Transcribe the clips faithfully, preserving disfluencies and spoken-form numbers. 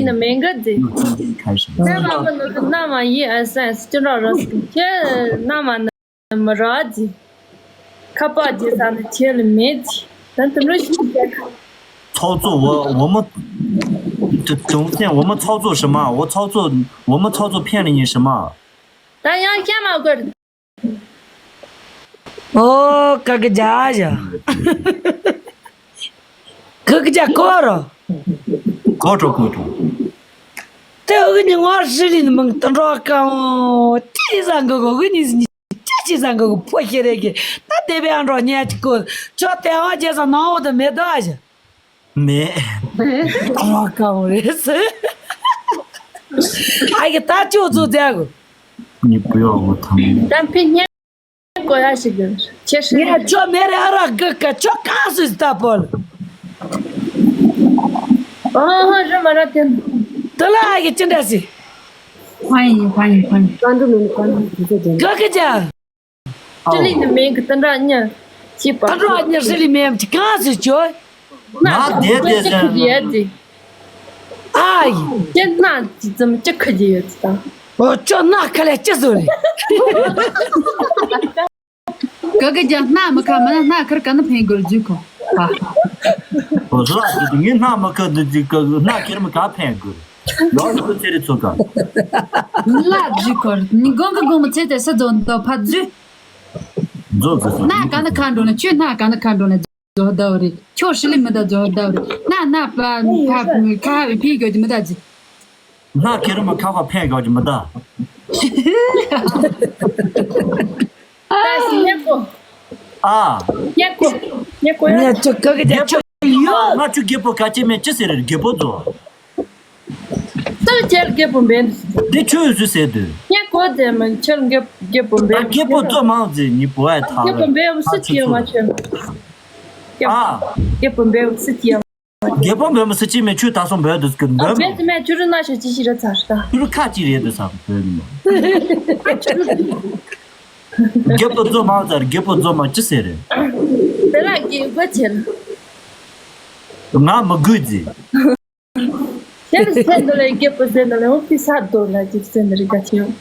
ནི་མེད་གི་ཟེར། 又今天开始。 ཁྱེད་རང་གི་ནི་གི་ནམ་ཡིན་ཨ་སན་སི་ཅི་འདྲ་ར་སི་ཁྱེད་ནམ་ནི་མི་ར་ཟེར། ཁ་པར་རྒྱག་ས་ནི་ཁྱེད་ལ་མེད་ཟེར། ད་དུམ་རུ་ཞིག་བྱས་ཁ། 操作我我们这中线我们操作什么？我操作我们操作骗了你什么？ ད་ཡང་སྐྱ་མ་དགོས། ཨོ་ཀ་ཀི་ཇ་ཇ། ཀ་ཀི་ཇ་ཀོ་རོ། 过着过着。 དེ་འུ་གཉིས་ངོ་ཧྲི་ལི་ནི་མང་དུ་འགྲོ་གང་ཏི་རི་ཟ་འགོ་གོ་འུ་གཉིས་ཉི་ཅ་ཅི་ཟ་འགོ་གོ་ཕོ་ཤེ་རེ་གི་ད་དེ་བས་ཨང་འགྲོ་ཉལ་ཅི་གོ་ཅོ་དེ་བ་རྒྱལ་ས་ནང་འོ་དུ་མེད་དོ་ཨ་ཞི། 没。 ཨ་གང་རེད་ཟེར། ཨ་གི་ད་ཅོ་ཚོ་མཛད་གོ 你不要我疼。 ད་ཕི་ཉལ་གོ་ཡ་ཞིག་གི་ཁྱེད་ཧྲི། ངས་ཅོ་མེ་རེ་ཨ་ར་གི་ཀ་ཅོ་གང་སུ་ཟི་ད་པོལ། ཨ་ཧ་རི་མ་ར་དེ། དེ་ལ་ཨ་གི་ཅི་འདྲ་ཟི། 欢迎欢迎欢迎。关注你们关注直播间。 ག་གི་ཅ། ཧྲི་ལི་ནི་མེད་གི་ཏི་འདྲ་གཉིས་ཅི་པ། ཏི་འདྲ་གཉིས་ཧྲི་ལི་མེད་ཅི་གང་སུ་ཅོ། ང་དེ་དེ་ཟེར། ཨ་ཡི། ཁྱེད་ན་ཅི་ཙམ་ཅི་ཁ་ཅི་ཡོད་ཙི་ད། ཨོ་ཅོ་ན་ཁ་ལས་ཅི་བཟོ་རེད། ག་གི་ཅ་སྣ་མི་ཁ་མི་ན་སྣ་ཁར་ག་ནི་ཕན་དགོས་རྒྱུ་ཁོ། ཨོ་ལ་ཅི་ངས་སྣ་མི་ཁ་འདི་ཅི་ག་སྣ་ཁེར་མི་ག་ཕན་དགོས། ལོ་ལོ་ཚེ་རི་ཚོ་ག་ལ་རྒྱུ་ཁོ་ནི་གོང་གི་གོང་མི་ཚེ་དེ་ས་ཚོ་འདོ་ཕ་རྒྱུ། ཛོ་ཛོ་ཛོ། སྣ་ག་ནི་ཁ་འགྲོ་ན་ཆུ་སྣ་ག་ནི་ཁ་འགྲོ་ན་ཛོ་ཟླ་བ་རེད། ཁྱོད་ཧྲི་ལི་མི་ད་ཛོ་ཟླ་བ་རེད། སྣ་སྣ་པ་ཁ་ཁ་ཕི་གོ་ཅི་མི་ད་ཅི། སྣ་ཁེར་མི་ཁ་ཁ་ཕན་གོ་ཅི་མི་ད། ད་ཤི་ཉེ་གོ་ཨ། ཉེ་གོ་ཉེ་གོ་ཡ། ཉེ་ཆུ་ག་གི་རྒྱ་ཆུ་ཡོད། ང་ཆུ་རྒད་པོ་ག་ཅི་མེད་ཅི་ཟེར་རེད་རྒད་པོ་ཚོ། ཏར་ཁྱེར་རྒད་པོ་འབེན། འདི་ཆུ་ཡོད་ཟེར་དུས། ཉེ་གོ་དེ་མི་ཁྱེར་རྒད་རྒད་པོ་འབེན། རྒད་པོ་ཚོ་མང་ཟེར་ཉི་པོ་ཨ་ཐག་རྒད་པོ་འབེན་སུ་ཁྱེར་ང་ཁྱེར། ཨ། རྒད་པོ་འབེན་སུ་ཁྱེར། རྒད་པོ་འབོད་མི་སྲིད་ཅི་མེད་ཆུ་ད་སོང་འབོད་དུས་ཀྱི་འབོད་མོ། རྦད་དེ་མེད་ཆུ་རུ་ན་ཤོད་ཅི་ཞིག་རེད་ཚར་ད། ཆུ་རུ་ཁ་ཅི་རེད་དུས་སམ་འབོད་མོ། རྒད་པོ་རྫོ་མ་ཚར་རྒད་པོ་རྫོ་མ་ཅི་ཟེར་རེད། དེ་ལ་རྒད་པོ་ཆེ་ན། ང་མི་དགོས་ཟེར། དེ་ལ་ཚེ་འདི་ལ་རྒད་པོ་ཟེར་ན་ལ་འོ་ཕི་ས་རྡོ་ལ་ཅིག་ཟེར་ན་རི་ག་ཆེ་ཡོང་།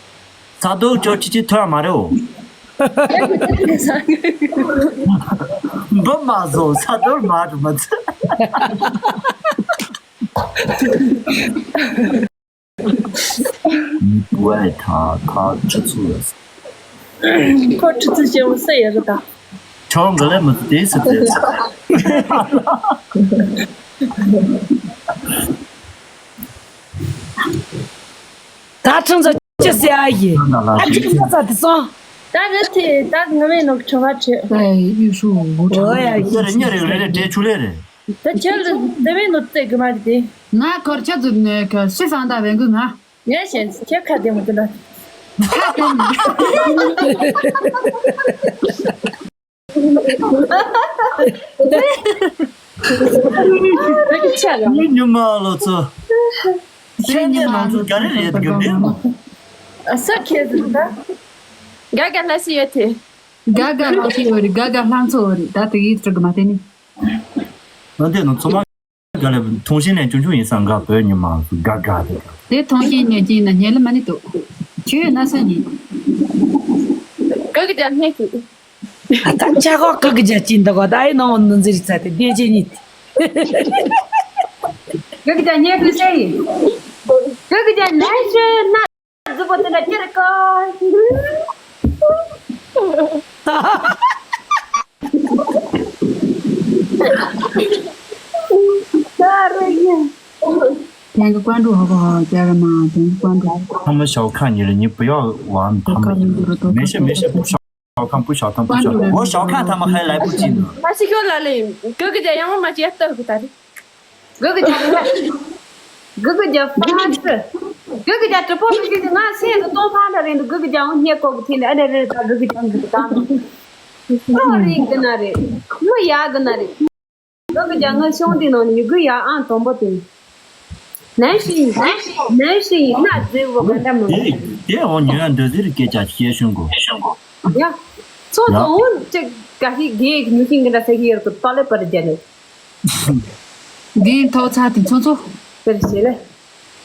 ས་རྡོ་ཅོ་ཅི་ཅི་ཐོན་མ་རེད་འོ། འབུ་མ་བཟོ་ས་རྡོར་མ་རུ་མ་ཚུད། བའི་ཐ་ཐ་ཁྲི་ཚུ་ལ། ཁོ་ཁྲི་ཚུ་ཞེ་བོ་སེ་ཡ་རུ་ད། ཆོང་ག་ལེ་མ་དེ་སི་དེ། ད་ཁྲིམས་ཚོ་ཅི་ཟེར་ཨ་ཡི། ཨ་ཅི་ཁྲིམས་ཚོ་དེ་སོང་། ད་རེད་དེ་ད་ང་མེད་ནོ་ཁྲོ་བ་ཁྲེ། ཨེ་ཡུ་ཤུ་འོ་ཁྲ། ཨོ་ཡ་ཡི། ཉེ་རེ་ཉེ་རེ་རེ་རེ་ཆུ་ལེ་རེ། ད་ཁྱེད་ལ་དེ་བས་ནོ་རྩེ་གི་མ་རེད་དེ། ང་ཁོར་ཁྱེད་ཚོ་ནས་ཁ་ཤི་སང་ད་བས་འགུལ་ང་། ངས་བཤད་ཁྱེད་ཁ་དེ་མོ་དེ་འདྲ། ཁ་དེ་མོ། ཁྱེད་ཉི་མ་ལོ་ཚོ། ཁྱེད་ཉི་མ་ལོ་ཚོ་ག་རེ་རེད་གི་མེད་མོ། ས་ཁྱེད་ཟིག་ད། ག་ག་ལ་སི་ཡོད་དེ། ག་ག་ལ་སི་ཡོད་རེད་ག་ག་ལྷ་མཚོ་ཡོད་རེད་ད་དེ་ཡིད་དྲུག་གི་མ་དེ་ནི། ང་དེ་ནི་ཚོ་མ། ག་ལེ་ཐོང་ཤེས་ནས་ཆུང་ཆུང་ཡིན་སང་ག་བོད་ཉི་མ་སུ་ག་ག་དེ་ག་དེ་ཐོང་ཤེས་ཉན་གྱིན་ན་ཉན་ལ་མ་ནི་ཏོ། ཁྱོད་ན་ས་ཉིན། ག་གི་ཇ་སྙེག་གི། ད་ཆ་གོ་ག་གི་ཇ་ཅིན་ད་གོ་ད་ཨི་ནང་ནུ་འཛིར་ཚ་དེ་བདེ་ཆེ་ཉིད། ག་གི་ཇ་སྙེག་གི་ཤེས་ཡིན། ག་གི་ཇ་ལན་ཤོད་ན། རྫི་པོ་དེ་འདྲ་ཁྱེར་གོ། ད་རེད་ཡིན། དེང་གི་ཀོན་ཀྲུའུ་ཧོ་ཧོ་ཧོ་ཀྱ་ར་མ་དེང་གི་ཀོན་ཀྲུའུ། 他们小看你了，你不要玩他们。没事没事，不小看不小看不小看，我小看他们还来不及呢。 མ་ཤི་ཁྱོད་ལ་ལེ། གི་གི་ཇ་ཡང་མ་ཅི་ཡ་ལྟ་གི་ད་རེད། གི་གི་ཇ་ལ། གི་གི་ཇ་ཕ་ཧ་ཤི། གི་གི་ཇ་གྲི་པོ་མི་གི་ང་སེ་གི་ཏོ་ཕ་འདྲ་རེད་འདུག་གི་གི་ཇ་འོ་སྙེ་ཀོ་གི་ཐེ་ནི་ཨ་འདྲ་རེད་ད་གི་གི་ཇ་གི་ད་ནོ། ལོ་རིག་གི་ན་རེད། ལོ་ཡག་གི་ན་རེད། གི་གི་ཇ་ང་ཤོང་དེ་ནང་ནི་གི་ཡ་ཨང་དོམ་པོ་དེ། ནན་ཤི་ཡིན། ནན་ཤི་ཡིན་ན་རྫི་བོ་ག་འདྲ་མོ། དེ་དེ་འོ་ཉོ་ཡ་འདོད་ཟེར་སྐད་ཆ་བཤད་ཤོང་གོ། ཡ། ཚོ་ཚོ་འོ་ཅིག་ག་ཤི་གེ་ཉུ་ཤིང་གི་འདྲ་ས་གི་ཡར་དུ་པ་ལེ་པར་རྒྱ་ནི། དེ་ཐོག་ཚ་དེ་ཚོ་ཚོ། དེར་བྱེད་ལེ།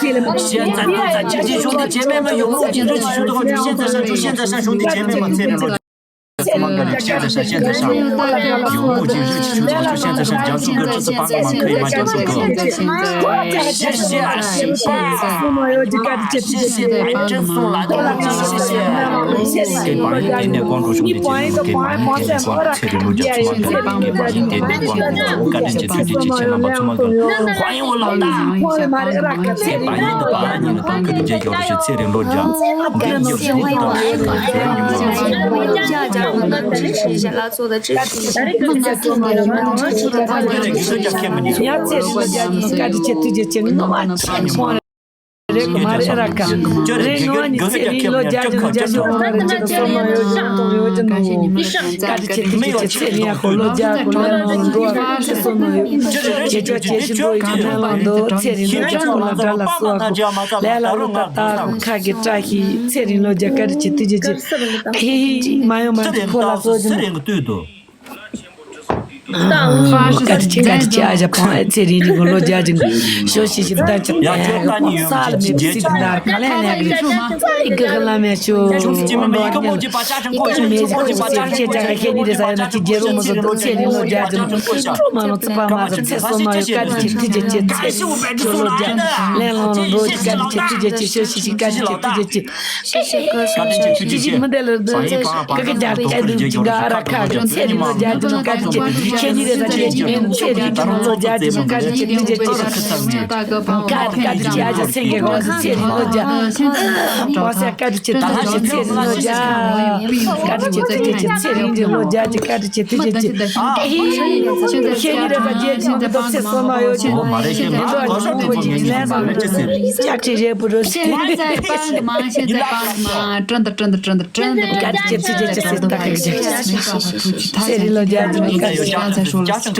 ཤེས་ལ་མ། ཤེས་ཚ་ཏོ་ཚ་ཅི་ཅི་ཤོང་དེ་བྱེད་མེད་མ་ཡོང་མོ་ཅི་རེ་ཅི་ཤོང་དེ་ཁོ་ཅི་ཤེས་ཚ་ཤ་ཅུ་ཤེས་ཚ་ཤ་ཤོང་དེ་བྱེད་མེད་མ་ཚེ་རེ་ལོ། ཚེ་མ་ག་རེ་ཤེས་ཚ་ཤ་ཤེས་ཚ་ཤ་ཡོང་མོ་ཅི་རེ་ཅི་ཤོང་དེ་ཁོ་ཅི་ཤེས་ཚ་ཤ་རྒྱ་མཚོ་གི་ཅི་ཚི་པང་གི་མ་ཁོས་མ་རྒྱ་མཚོ་གི། ཤེས་ཤེས་ཨ་ཤེས་པ། ཤེས་ཤེས་ཨ་ཅི་སོང་ལ་དེ་ལ་ཅི་ཤེས་ཤེས། ཚེ་བ་ཡིན་དེ་ནས་ཀོང་ཀྲོ་ཤོང་དེ་ཅི་ཡོང་གི་མ་ཡིན་དེ་ནས་ཀོང་ཀྲོ་ཚེ་རེ་ལོ་རྒྱ་མཚོ་མ་ག་རེ་གི་བ་ཡིན་དེ་ནས་ཀོང་ཀྲོ་བཀའ་དྲིན་ཆེ་ཐུགས་རྗེ་ཆེ་ཁྱེད་རྣམ་པ་ཚོ་མ་གི་ཧོ་ཡིན་འོ་ལགས་ད། ཚེ་བ་ཡིན་དུ་བ་ཉིད་ལ་དང་ཁུ་རུ་རྒྱལ་སྐྱོར་ཞུ་ཚེ་རིང་ལོ་རྒྱ། འདི་ཉོ་ཤི་དུ་དང་ཞུ་དང་ཚེ་རིང་ཉོ་མ། ཡ་ཚེ་རིང་ལོ་རྒྱ་ཉིད་བཀའ་དྲིན་ཆེ་ཐུགས་རྗེ་ཆེ་ངོ་མ་ཆེ་ཆེ། རེད་གོ་མ་རེད་ར་ཀ་རེད་ནོ་ཨ་ནི་ཚེ་རིང་ལོ་རྒྱ་ཅིག་ནོ་ར་ཅིག་སོ་མ་ཡོད་ཅིག་ཏོང་ཡོད་ཅིག་ནོ། བཀའ་དྲིན་ཆེ་ཐུགས་རྗེ་ཆེ། ཚེ་རིང་ཡག་པོ་ལོ་རྒྱ་གོ་ལ་ནོ་འགྲོ་བ་ཚེ་སོ་མ་ཡོད་ཅེས་ཅོ་ཅེས་ཤིན་ཏུ་ཡིན་ཁ་མེ་ལང་དོ། ཚེ་རིང་ལོ་རྒྱ་ཁོ་ལ་དགྲ་ལ་གསོ་བ་ཁོ་ལས་ལ་ལོ་ད་ད་ཁ་གི་བཀྲ་ཤིས། ཚེ་རིང་ལོ་རྒྱ་བཀའ་དྲིན་ཆེ་ཐུགས་རྗེ་ཆེ། ཧི་ཧི་མ་ཡོང་མ་ཁོ་ལ་གསོ་ཅིག་ནོ། བཀའ་དྲིན་ཆེ་བཀའ་དྲིན་ཆེ། ཨ་ཞབས་ཁོང་ཨེ་ཚེ་རིང་རིང་གི་ལོ་བརྒྱ་ཅིག་ཤོ་ཤི་ཤི་བདག་ཅིག་ཨེ་ས་ལ་མེད་པའི་སྲིད་དུ་འདར་ག་ལེ་ལེ་གི་ཤོ་ཨི་གི་གི་ལ་མེད་ཤོ་ཨོ་འདོ་ཉལ་ཨི་གི་མེད་ཅིག་ཁོ་ཤི་ཤི་ཆེ་ཅག་ཁེ་ཉི་རེ་ས་ཡོད་ན་ཅི་རྒྱལ་རོ་མོ་ཟོ་འདུག་ཚེ་རིང་ལོ་བརྒྱ་ཅིག་ཁྲོ་མ་ལོ་ཚི་པ་མ་ཟ་ཚེ་སོ་མ་ཡོད་བཀའ་དྲིན་ཆེ་ཐུགས་རྗེ་ཆེ། ཚེ་ཤི་བོ་བེད་ཤོ་ལོ་བརྒྱ་ལེ་ལོ་ལོ་འགྲོ་ཅིག་བཀའ་དྲིན་ཆེ་ཐུགས་རྗེ་ཆེ། ཤོ་ཤི་ཤི་བཀའ་དྲིན་ཆེ་ཐུགས་རྗེ་ཆེ། ཅི་ཞིག་མི་འདི་ལ་འདི་ཀ་ཀ་རྒྱ་ལ་ཨེ་འདུག་ཅིང་ག་ཨ་ར་ཁ་གི་ཚེ་རིང་ལོ་རྒྱ་ཅིང་བཀའ་དྲིན་ཆེ། ཁྱེད་གཉིས་རེ་ད་ཁྱེད་ཀྱི་ཚེ་རིང་ལོ་རྒྱ་ཅིང་བཀའ་དྲིན་ཆེ་ཐུགས་རྗེ་ཆེ། ཀ་ཀ་ཀ་ཅི་ཨ་ཅག་སེང་གེ་གོང་ཚེ་རིང་ལོ་རྒྱ། བ་སེ་བཀའ་དྲིན་ཆེ་ཐུགས་རྗེ་ཆེ། ཚེ་རིང་ལོ་རྒྱ། བཀའ་དྲིན་ཆེ་ཐུགས་རྗེ་ཆེ། ཚེ་རིང་ལོ་རྒྱ་ཅིང་བཀའ་དྲིན་ཆེ་ཐུགས་རྗེ་ཆེ། ཁྱེད་གཉིས་རེ་ད་རྒྱལ་ཅིང་གི་ཚེ་སོ་མ་ཡོད་ཅིང་ཨོ་མ་རེད་ཤེས་ལ་ཁོ་ཤོག་ཁོ་ཅིག་ལན་ཟ་ལ་ཅི་ཟེར། ཅག་ཁྲི་རེ་བུ་རུ་ཤེས། ཤེས་ཚད་པ་མ་ཤེས་ཚད་པ་མ་ཀྲན་ད་ཀྲན་ད་ཀྲན་ད་ཀྲན་ད་ཀྲན་ད། བཀའ་དྲིན་ཆེ་ཐུགས་རྗེ་ཆེ་ཟེར་ད་ག་གི་ཚེ་རིང་ལོ་རྒྱ་ཅིང་བཀའ་དྲིན་ཆེ། ཅག་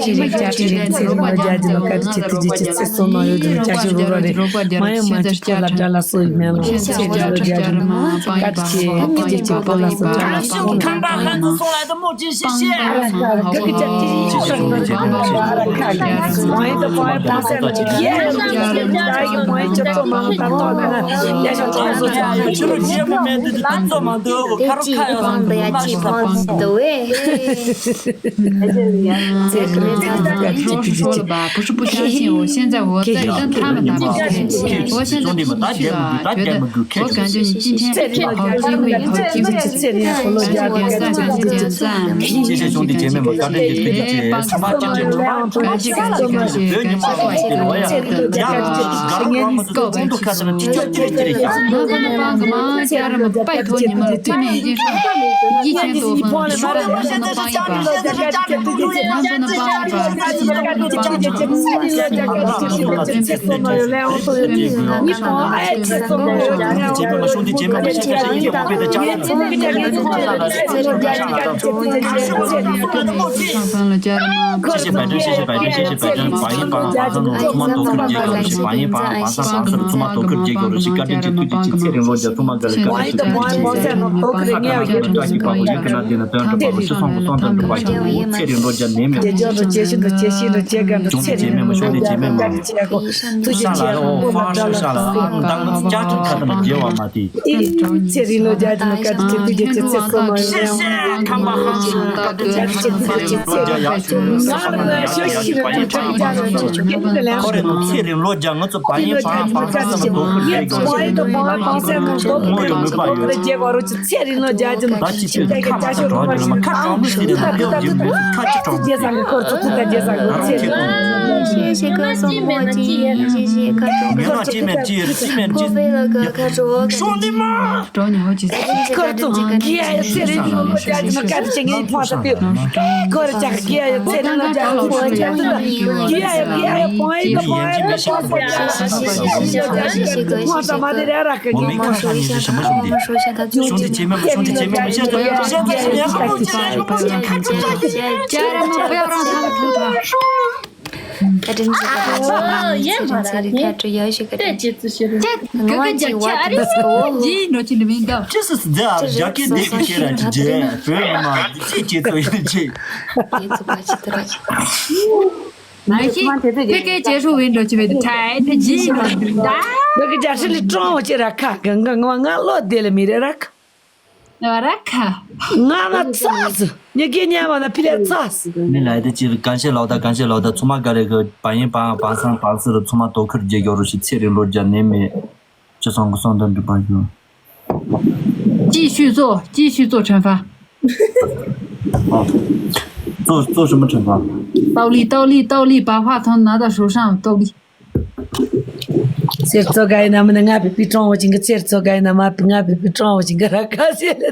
ཁྲི་རེ་ཅག་ཁྲི་རེ་ཚེ་རིང་ལོ་རྒྱ་ཅིང་བཀའ་དྲིན་ཆེ་ཐུགས་རྗེ་ཆེ། ཚེ་སོ་མ་ཡོད་ཅིང་ཅག་ཁྲི་རུ་རོ་རེ་མ་ཡོང་མ་ཅི་ཁོ་ལ་དགྲ་ལ་སོ་ཡི་མེ་ལོ། ཚེ་རིང་ལོ་རྒྱ་ཅིང་བཀའ་དྲིན་ཆེ་ཐུགས་རྗེ་ཆེ། ཁོ་ལ་སོ་ཅག་ལ་སོ། ཁང་པ་ལྷ་མོ་སོང་ལ་དུ་མོ་ཅི་ཤེས་ཤེས། 说说了吧，不是不相信，我现在我在跟他们打保票，我现在不去了，觉得我感觉你今天好机会，好机会，点赞，点赞，点赞，点赞，谢谢兄弟姐妹们，感谢感谢感谢感谢，不要你们告白，能不能帮个忙，家人们，拜托你们了，对面已经是一千多分了，你们能不能帮一把？能不能帮一把？兄弟姐妹们，现在是一片宝贝的家人们，上分了，家人们。谢谢百正，谢谢百正，谢谢百正，榜一榜，榜三的我他妈多克结果是榜一榜，榜三榜四的他妈多克结果是干净，这对得起蔡林罗家，他妈给了干净。兄弟姐妹们，兄弟姐妹们，上来了，我发射上来了，俺们当个家政看他们结完嘛的。谢谢看吧哈。ཁོ་རེ་ནོ་ཚེ་རིང་ལོ་བརྒྱ་ང་ཚོ་བ་ཡིན་བ་བ་ས་ས་མ་དོ་ཁུར་རྒྱལ་གྱི་ངོ་ཡོད་མི་པ་ཡོད། ད་ཅི་ཚེ་ཁ་མ་ཁ་གྲོགས་ལ་མ་ཁ་གྲོགས་མི་ཚེ་རིང་ལོ་བརྒྱ་ཡོད་མི་ཁ་ཅི་གྲོགས་མི་ཚེ། ད་རང་ཁྱེད་ཀྱི། 谢谢歌颂我姐，谢谢歌颂。 མི་མ་ཅི་མེད་ཅི་ཡོད་ཅི་མེད་ཅི་ཡོད། ཁོ་ཕེ་ལ་ག་ཁ་གྲོགས། གྲོགས་ནི་ཧོ་ཅི། ཁོར་ཚོ་གི་ཡ་ཡ་ཚེ་རིང་ལོ་ལོ་རྒྱ་ཅི་མ་ཀ་ཅི་ངའི་ཕ་ས་དེ། ཁོར་ཅག་གི་ཡ་ཡ་ཚེ་རིང་ལོ་རྒྱ་ཅི་མ་ཀ་ཅི་ད། གི་ཡ་ཡ་གི་ཡ་ཡ་པང་ཡ་གི་པང་ཡ་གི་པང་ཡ་གི་ཕ་ས་མ་དེ་ར་ར་གི་གི། 我没看上你是什么兄弟？兄弟姐妹们，兄弟姐妹们，现在现在是联合攻击，联合攻击，看出来。 家人们，不要让他们偷桃。 ད་དྲན་གྱི་ད་དྲན་གྱི་ད་དྲན་གྱི་ད་དྲན་གྱི་ཡ་ཞིག་ག་དྲན་གྱི། ང་ཅི་བ་དེ་སྐོ་ཇི་ནོ་ཅི་ནི་མིན་ག་ཅི་སི་སི་ཛ་རྒྱ་སྐད་འདི་གི་ཁྱེད་ར་ཅི་ཇེ་བོད་མི་མ་ཅི་ཅི་ཚོ་ཡིན་ཅི། ཡིན་ཚུགས་པ་ཅི་ད་ར། མ་ཤི་ཕི་ཀེ་ཅེ་ཧྲུ་ཝིན་ཌོ་ཅི་བེ་ཏི་ཐའི་ཏི་ཇི་ནོ་ཅི་ནི་མིན་ག་ད་གི་རྒྱ་ཧྲི་ལི་ཀྲོང་བ་ཅི་ར་ཁ་གི་ང་ང་ང་ལོ་དེ་ལ་མི་རེ་ར་ཁ། ང་ར་ཁ། ང་ན་ཚ་ཟི། ཉི་གེ་ཉལ་བ་ན་ཕི་ལེ་ཚ་ཟི། མི་ལ་ཡ་དེ་ཅིར་གང་ཤེས་ལོག་ད་གང་ཤེས་ལོག་ད་ཚུ་མ་ག་རེ་གི་བ་ཡིན་བ་བ་སང་བ་སི་རུ་ཚུ་མ་དོ་ཁུར་རྒྱལ་གྱོ་རུ་ཞི་ཚེ་རིང་ལོ་རྒྱ་ནེ་མེ། ཅི་སོང་གི་སོང་དོན་འགྲུབ་པ་ཞུ། 继续做，继续做惩罚。做做什么惩罚？倒立，倒立，倒立，把话筒拿到手上，倒立。 ཚེར་ཚོ་ག་ཡི་ན་མི་ནི་ང་བི་བི་ཀྲོང་བ་ཅིང་གི་ཚེར་ཚོ་ག་ཡི་ན་མ་བི་ང་བི་བི་ཀྲོང་བ་ཅིང་གི་ར་ཁ་ཟེར་ལེ།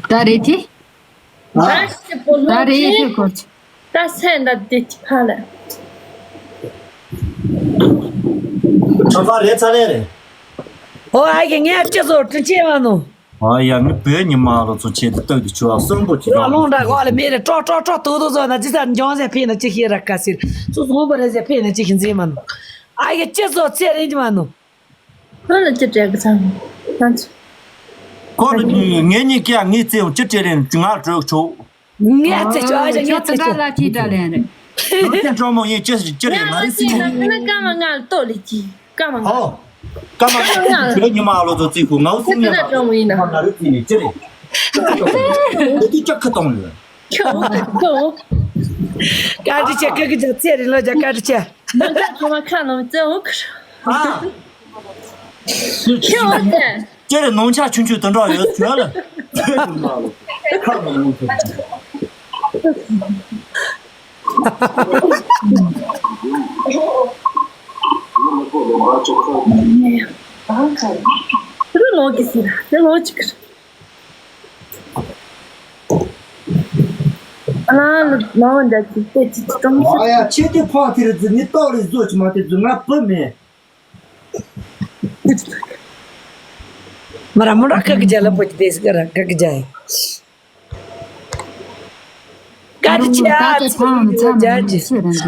ད་རེད་དེ། ད་ཞི་པོ་ད་ལོ་རེད་ཅི། ཧེ་གོ་ཅི། ད་སེ་འདྲ་དེ་ཅི་ཕ་ལ། ཁྲ་ཕ་རེད་ཚ་ལེ་རེད། ཨོ་ཨ་གི་ངས་ཅི་བཟོ་དྲིན་ཆེ་བ་ནོ། ཨ་ཡ་ངའི་བོད་ཉི་མ་ལོ་ཚོ་ཆེད་དུ་སྟག་གི་ཆུ་བ་གསོན་པོ་ཅི་ར་ལོང་འདྲ་གོ་ལ་མེ་རེ་ཀྲོ་ཀྲོ་ཀྲོ་ཏོ་ཏོ་བཟོ་ན་ཅི་ས་འཇོང་ཟེ་ཕེ་ན་ཅི་ཤེས་ར་ཀ་སིར་སུ་སོང་པ་རེ་ཟེ་ཕེ་ན་ཅི་ཤེས་འཛིན་མ་ནོ། ཨ་ཡ་ཅི་བཟོ་ཚེ་རིང་ཅི་མ་ནོ། ཁོ་ལ་ཅི་སྤྲད་གི་ཚང་ཁོ་ལ་ངའི་གཉིས་ཀྱ་ངའི་རྩེ་བ་ཅི་སྤྲད་རེད་ང་སྤྲོད་ཆོག་ངས་ཚེ་ཆོག་ཨ་ཡ་ངས་ཚེ་ཆོག་ལ་ཅི་འདྲ་ལེན་རེད། ནོར་ཅན་ཀྲོ་མོ་ཡིན་ཅི་ཅི་རེད་ང་རེ་སི་ན་ཀ་མ་ང་ལ་ལྟོ་ལི་ཅི། ཀ་མ་ང་། ཧོ། ཀ་མ་ང་། ཁྱོད་ཉི་མ་ལོ་ཚོ་རྩིས་ཁུ་ང་སུ་ཉི་མ་ཀྲོ་མོ་ཡིན་ན། ང་རེ་རྩིས་ནི་ཅི་རེད། འདི་དུས་ཅག་ཁ་གཏོང་ཡོད། ཁྱོད་ཁྱོད། ཀ་ཏི་ཆེ་ཀ་ཀི་ཅག་ཚེ་རིང་ལོ་ཅག་ཀ་ཏི་ཆེ། ནང་ཅག་ཁྱོད་མ་ཁ་ནང་ཚེ་འོ་ཁ། ཨ། ཁྱོད་ཨ་ཚེ། ཅེ་རེ་ནོང་ཆ་ཆུང་ཆུང་དུ་འགྲོ་ཡོད་ཚོད་ལ། ཁ་མ་ཡོང་ཚོད། རི་ལོ་གི་སི་ར་རི་ལོ་ཅིག་ཨ་ལ་ལ་ལ་འདྲ་ཅིག་ཏེ་ཅིག་ཏོང་ཨ་ཡ་ཆེ་ཏེ་ཕོ་ཐེ་རི་ཛི་ནི་ཏོ་རི་ཛོ་ཅི་མ་ཏེ་ཛུ་ང་བུ་མེ། མ་ར་མོ་ར་ཀ་ཀི་ཇ་ལ་པོ་ཅི་དེ་སི་ཀ་ར་ཀ་ཀི་ཇ་ཡི། ཀ་ཏི་ཆེ་ཨ་ཚི་ཀ་ཏི་ཆེ་ཨ་ཚི་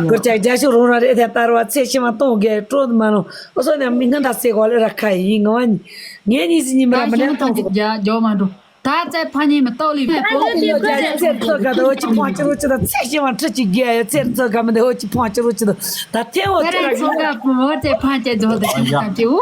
ཀོ་ཅག་ཇ་ཤུ་རོ་ར་རེ་ཐེ་ཏར་བ་ཚེ་ཤི་མ་གཏོང་གེ་ཀྲོ་མ་ནོ་ཨོ་སོ་ནེ་མི་ང་ད་སེ་གོ་ལེ་ར་ཁ་ཡི་ང་བ་ཉི་ངེ་ཉི་སི་ཉི་མ་ར་མ་ནེ་གཏོང་གོ་ཇ་ཇོ་མ་འགྲོ། ད་ཙེ་ཕ་ཉི་མི་ཏོ་ལི་ཕ་ལོ་ཅི་ལོ་ཅི་ཚེ་ཚོ་ག་ད་ཨོ་ཅི་ཕོང་ཅི་རོ་ཅི་ད་ཚེ་ཤི་མ་ཁྲི་ཅི་གེ་ཡ་ཚེ་ཚོ་ག་མི་ད་ཨོ་ཅི་ཕོང་ཅི་རོ་ཅི་ད་ད་ཐེ་ཨོ་ཚེ་ར་ཚོ་ག་ཕོ་ཚེ་ཕ་ཅེ་ཇོ་ད་ཅི་ད་ཅི་ཨུ་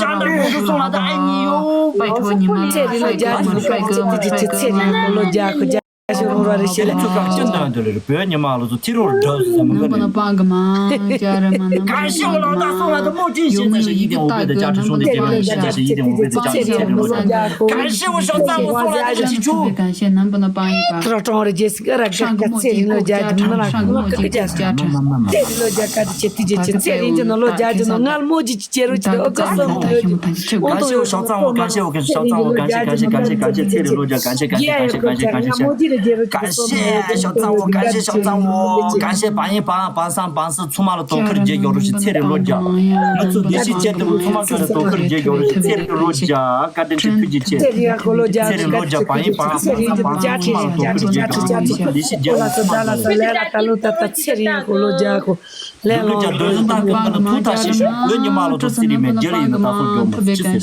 ཅང་དང་ཁོང་ཚོ་སོང་ལ་ད་ཨ་ནི་ཡོད། 拜托你们了，帅哥们，帅哥们，帅哥们。 ཤོག་རོགས་རེ་བྱེད་ལ། ཅི་འདྲ་འདྲ་ལ་བོད་ཉི་མ་ལོ་ཚོ་ཐི་རོར་འདྲ་ཟེར་མི་འདི་ནི་པང་གི་མ་ཅ་ར་མ་ན། གང་ཤེས་བ་ལོ་ད་སོང་ལ་ད་མོ་ཅི་ཤེས་ཟེར་ཡི་དེ་འོ་བེ་ད་ཅ་ཁྲི་སོང་དེ་ཅི་ཤེས་ཟེར་ཡི་དེ་འོ་བེ་ད་ཅ་ཁྲི་སོང་དེ་ཅི་ཤེས། གང་ཤེས་བ་ཤོག་ཚང་བ་སོང་ལ་ད་ཅི་ཆུ། 感谢南部的帮一把。 ཁྱེད་རང་གྲོང་རེ་རྗེས་སུ་ར་ག་ཚེ་རིང་ལོ་རྒྱ་ཅི་མི་ན་ཁོ་ལ་ཁ་ཁ་རྒྱ་ཅི། ཚེ་རིང་ལོ་རྒྱ་ག་དེ་ཆེ་དུས་རྒྱ་ཆེ་ཚེ་རིང་ཅི་ནོ་ལོ་རྒྱ་ཅི་ནོ་ངལ་མོ་ཅི་ཅི་ཅེ་རུ་ཅི་ཨོ་ཀ་སོ་ནོ་ཡོ་ཅི་ནོ། གང་ཤེས་བ་ཤོག་ཚང་བ། གང་ཤེས་བ། གང་ཤེས་བ། གང་ཤེས། གང་ཤེས། གང་ཤེས། གང་ཤེས། ཚེ་རིང་ལོ་རྒྱ། གང་ཤེས། གང་ཤེས། གང་ཤེས། གང་ཤེས། གང་ཤེས། གང་ཤེས་བ་ཡིན་བ་བ་བ་བ་བ། གང་ཤེས་བ་ཡིན་བ་བ་བ་སང་བ་སི་ཚང་མ་ལ་དོ་ཁུར་རྒྱལ་ཡོ་རུ་ཤི། ཚེ་རིང་ལོ་རྒྱ། ང་ཚོ་ལས་གཞི་བྱེད་དུ་ཚང་མ་ཚོ་ལ་དོ་ཁུར་རྒྱལ་ཡོ་རུ་ཤི། ཚེ་རིང་ལོ་རྒྱ། བཀའ་དྲིན་ཆེ། ཐུགས་རྗེ་ཆེ། ཚེ་རིང་ལོ་རྒྱ་བ་ཡིན་བ་བ་བ་བ་སང་བ་སི་ཚང་མ་ལ་དོ་ཁུར་རྒྱལ་ཡོ་རུ་ཤི། ལས་གཞི་རྒྱལ་ཡོ་རུ་ཤི། ཚེ་རིང་ལོ་རྒྱ། འདུག་ལུགས་ཀྱང་འདོད་བཟང་དག་གི་ཁ་ལ་ཐུགས་ཐག་ཞེ་ཞུ། བོད་ཉི་མ་ལོ་ཚོ་ཚེ་རིང་མེད་རྒྱལ་ཡིན་ན་ད་སོ་རྒྱོ་མོ་ཅི་ཟེར།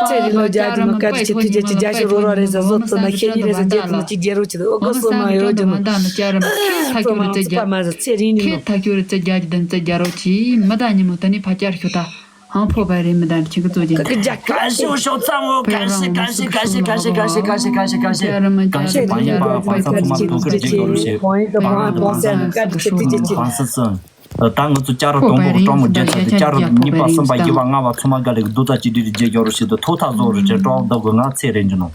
ཚེ་རིང་ལོ་རྒྱ་ཅི་མ་བཀའ་དྲིན་ཆེ། ཐུགས་རྗེ་ཆེ། རྒྱ་ཞུ་རོགས་རོགས་རེད་ཟེར་བཟོ་ཐུབ་ན་ཤེས་ཉིན་རེད་ཟེར་རྗེས་ཐུབ་ན་ཅི་རྒྱལ་རོགས་ཆེ་འོ་ཀ་སོ་མ་ཡོད་ཀྱི་ནོ། ཚོ་མ་ཚོ་པ་མ་ཟེར་ཚེ་རིང་ནི་ནོ། ཁྱེད་ཐག་ཆོད་རེད། ཚེ་རྒྱ་ཀྱི་དོན་ཚེ་རྒྱ་རོགས་ཆེ་མི་ད་ཉིན་མོ་ད་ནི་ཕ་ཅར་ཤོད་ད། ཧང་ཕོ་བ་རེད། མི་དང་ཁྱི་གི་ཙོ་ཅན། ག་གི་རྒྱ་ག་ཤི་བ་ཤོག་ཚང་བོ། ག་ཤི་ག་ཤི་ག་ཤི་ག་ཤི་ག་ཤི་ག་ཤི་ག་ཤི། ག་ཤི་བ་ཡིན་བ་བ་སང་ཚང་མ་དོ་ཁུར་རྒྱལ་ཡོ་རུ་ཤི། བ་ཡིན་བ་བ་སང་ཚང་མ་དོ་ཁུར་རྒྱལ་ཡོ་རུ་ཤི། བ་སང་ཚང་མ། ད་ང་ཚོ་བསྐྱར་དུ་དང་པོ་སྤྲང་མོ་བརྒྱབ་ཚར་ཏེ་བསྐྱར་གཉིས་པ་གསུམ་པ་བཞི་པ་ལྔ་པ་ཚང་མ་ག་ལེ་གི་རྡོ་རྩ་གཅིག་སྒྲིལ་རྒྱལ་ཡོ་རུ་ཤི། ད་ཐོག་ཐག་བཟོ་རུ་ཅན་ཀྲོག་ད་གོ་ང་ཚེ་རིང་ཅི་ནོ་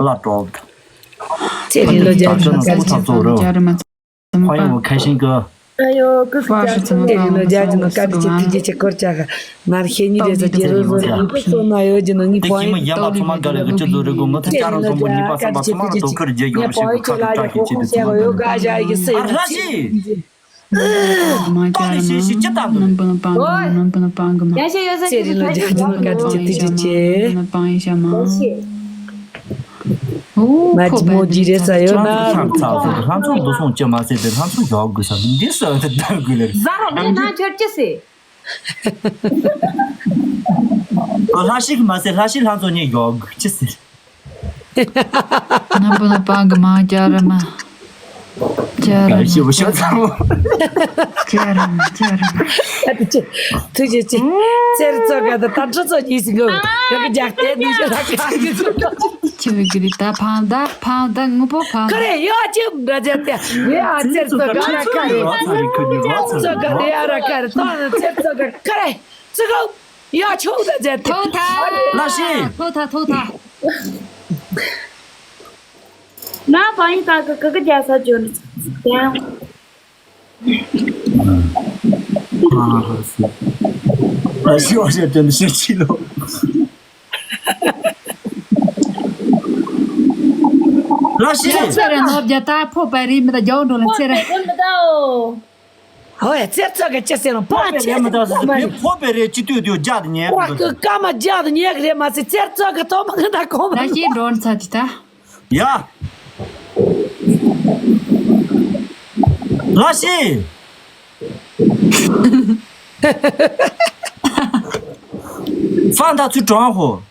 ལ་ཀྲོག་ཚེ་རིང་ལོ་རྒྱ་ཅི་ནོ་ཐོག་ཐག་བཟོ་རུ། 朋友们开心歌。哎呦，哥哥家真的。这个呢，家真的，家里去推荐去哥家个，那便宜的这些肉肉，你不说那有就能，你朋友。ལྷ་ཞིག་མ་ཟེར་ལྷ་ཞིག་ལྷ་མཚོ་གཉིས་ཡོད་གི་ཅི་ཟེར། ན་པུ་ན་པང་གི་མ་ཅ་ར་མ། ཅ་ར་མ། ཤི་བ་ཤ་ཚ་མོ། ཅ་ར་མ་ཅ་ར་མ། ཨ་ཏི་ཅི། ཐུགས་རྗེ་ཆེ། ཚེར་ཚོ་ག་ད་ད་ཁྲི་ཚོ་གཉིས་སུ་འགྲོ། ག་གི་རྒྱག་སྟེ་ནི་ཤ་ལ་ཁ་གི་ཚོ། ཆི་བི་གི་རི་ད་ཕང་ད་ཕང་ད་ངུ་པོ་ཕང་། ཁ་རེ་ཡོ་ཅི་འདྲ་ཅ་ཏེ། ཡེ་ཨ་ཚེར་ཚོ་ག་ར་ཁ་རེ། ཚེར་ཚོ་ག་རེ་ཨ་ར་ཁ་རེ། ད་ཚེར་ཚོ་ག་ཁ་རེ། ཚེ་ག་ཡ་ཆོག་ད་ཟེར་ཏེ། ཐོག་ཐ། ལ་ཤི། ཐོག་ཐ་ཐོག་ཐ། ན་བ་ཡིན་ད་གི་གི་གི་རྒྱ་ས་ཇོ་ནི་ཡང་། ལ་ཤི་བ་ཤ་ཅན་ཤི་ཆི་ལོ། ལ་ཤི། ཚེ་ར་ནོར་རྒྱ་ད་ཕོ་པ་རི་མི་ད་རྒྱ་འགྲོ་ལ་ཚེ་ར། ཧོ་ཡ་ཚེར་ཚོ་ག་ཅི་ཟེར་ལ་ཕོ་པའི་རེད་མི་ད་ཟེར་ཕོ་པའི་རེད་ཅི་ཏུས་ཏུས་རྒྱག་ཏུ་ཉལ་གི་འདུག་ཀ་མ་རྒྱག་ཏུ་ཉལ་གི་རེད་མ་ཟེར་ཚེར་ཚོ་ག་ཐོག་མ་གི་ད་གོ་མ། ད་ཤི་འགྲོ་ཚ་ཅི་ད། ཡ། ལ་ཤི། ཧྥང་ད་ཚུ་གྲོང་ཧོ།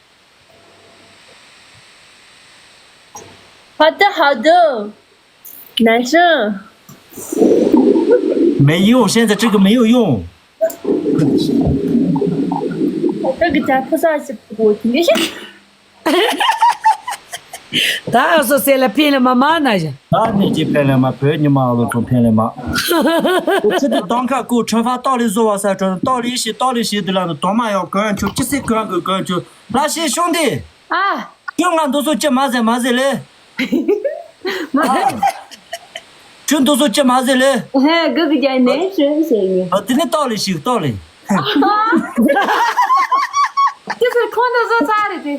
好的，好的。 男生。没用，现在这个没有用。这个家不算是不行。ད་ཨ་སོ་སེ་ལ་ཕི་ལ་མ་མ་ན་ཞིག་ད་ནི་ཅི་ཕན་ལེ་མ་བོད་ཉི་མ་ཨ་ལོ་ཚོ་ཕན་ལེ་མ། ཁྱི་དེ་གདོང་ཁ་ཀུ་ཁྲོན་ཧྥ་ཏོག་ལི་བཟོ་བ་ས་ཁྲོན་ཏོག་ལི་ཤི་ཏོག་ལི་ཤི་དེ་ལ་ནི་དོ་མ་ཡོག་གོན་ཆུ་ཅི་སི་གོན་གི་གོན་ཆུ་ལ་ཤི་ཤོང་དེ། ཨ། ཁྱོད་ང་འདུག་སོ་ཅི་མ་ཟེར་མ་ཟེར་ལེ། མ་ཟེར། ཁྱོད་འདུག་སོ་ཅི་མ་ཟེར་ལེ། ཧེ་གི་གི་རྒྱ་ནས་ཤོད་ཟེར་ཡིན། ཨ་དེ་ནི་ཏོག་ལེ་ཞིག་ཏོག་ལེ། ཨ། དེ་ཚོ་ཁོང་དུ་བཟོ་ཚར་རེད་དེ།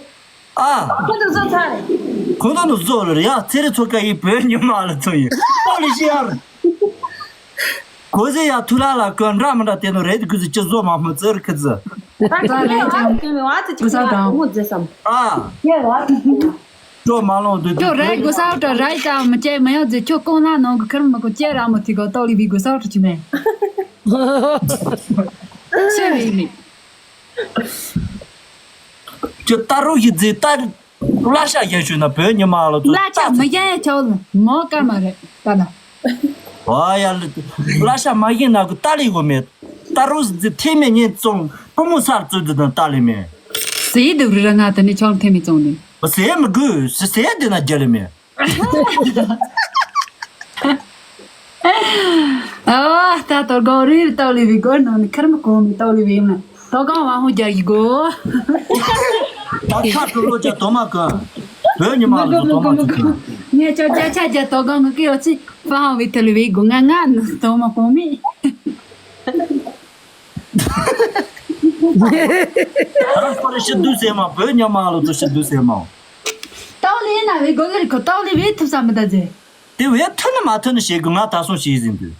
ཨ། ཁོང་དུ་བཟོ་ཚར་རེད། ཁོང་དུ་ནི་བཟོ་རེད་ཡ་ཚེ་རི་ཚོ་ཀ་ཡི་བོད་ཉི་མ་ལ་ཚོ་ཡིན་ཏོག་ལེ་ཞིག་ཡ། གོ་ཟེ་ཡ་ཐུ་ལ་ལ་གོ་འདྲ་མི་འདྲ་དེ་ནོ་རེད་གུ་ཟེ་ཅི་བཟོ་མ་མི་ཙིར་ཁི་ཙི། ད་ཁྱེད་ངས་བ་ཙི་ཁྱེད་མི་བ་ཙི་ཅིག་ཁྱེད་ངས་མོ་ཟེར་སམ། ཨ། ཁྱེད་བ་ཙི་ཁྱེད། ཅོ་མ་ལོང་དུ་ཅོ་རེད་གུ་ས་ཏྲ་ར་ཡི་ཀ་མི་ཅེ་མི་ཡོང་ཟེ་ཁྱོད་ཀོང་ན་ནང་གི་ཁིར་མི་གོ་ཅེ་ར་མོ་ཐི་གོ་ཏོ་ལི་བི་གུ་ས་ཏྲ་ཅི་མེ། ཅེ་རེད་མི། ཅོ་ཏ་རུ་ཡི་ཟེ་ཏ། བླ་ཤ་ཡན་ཞུས་ན་བོད་ཉི་མ་ལ་ཚོ་བླ་ཤ་མི་ཡན་ཡ་ཆོག་ལ་མོ་ཀ་མ་རེད་ད་ན། ཨ་ཡ་ལ། བླ་ཤ་མ་ཡིན་ན་གི་ཏ་ལི་གོ་མེད། ཏ་རུ་ཟི་ཐེ་མེ་ཉེན་ཙོང་པུ་མུ་སར་ཙུ་ཙི་དང་ཏ་ལི་མེ། ཟེ་དུ་རི་ར་ང་ད་ནི་ཆོག་ཐེ་མེ་ཙོང་ནི། ཟེ་མི་དགོས་ཟེ་དེ་ན་རྒྱ་ལི་མེ། ཨ་ད་དོ་གོ་རི་ཏོ་ལི་བི་གོ་ནང་ནི་ཁར་མ་གོ་མི་ཏོ་ལི་བི་མ། དོ་གང་བ་ཧུ་རྒྱ་ཡི་གོ། ད་ཁ་ཀྲུ་ལོ་ཅ་དོ་མ་ཀ། བོད་ཉི་མ་ལ་དོ་མ་ཀ། ངས་ཅོ་ཅ་ཆ་ཅ་དོ་གང་ངུ་ཀི་ཡོ་ཅི་ཧྥ་ཧ་བི་ཐ་ལི་བི་གོ་ང་ང་ནི་དོ་མ་གོ་མི། ད་ཁོ་རེ་ཤི་དུ་སེ་མ་བོད་ཉི་མ་ལ་དོ་ཤི་དུ་སེ་མ། ཏོ་ལི་ན་བི་གོ་ལི་རི་ཁོ་ཏོ་ལི་བི་ཐུབ་ས་མི་ད་ཛེ། དེ་བས་ཐུན་ནི་མ་ཐུན་ནི་ཞེས་གི་ང་ད་སོང་ཞེས་ཟིན་དུས།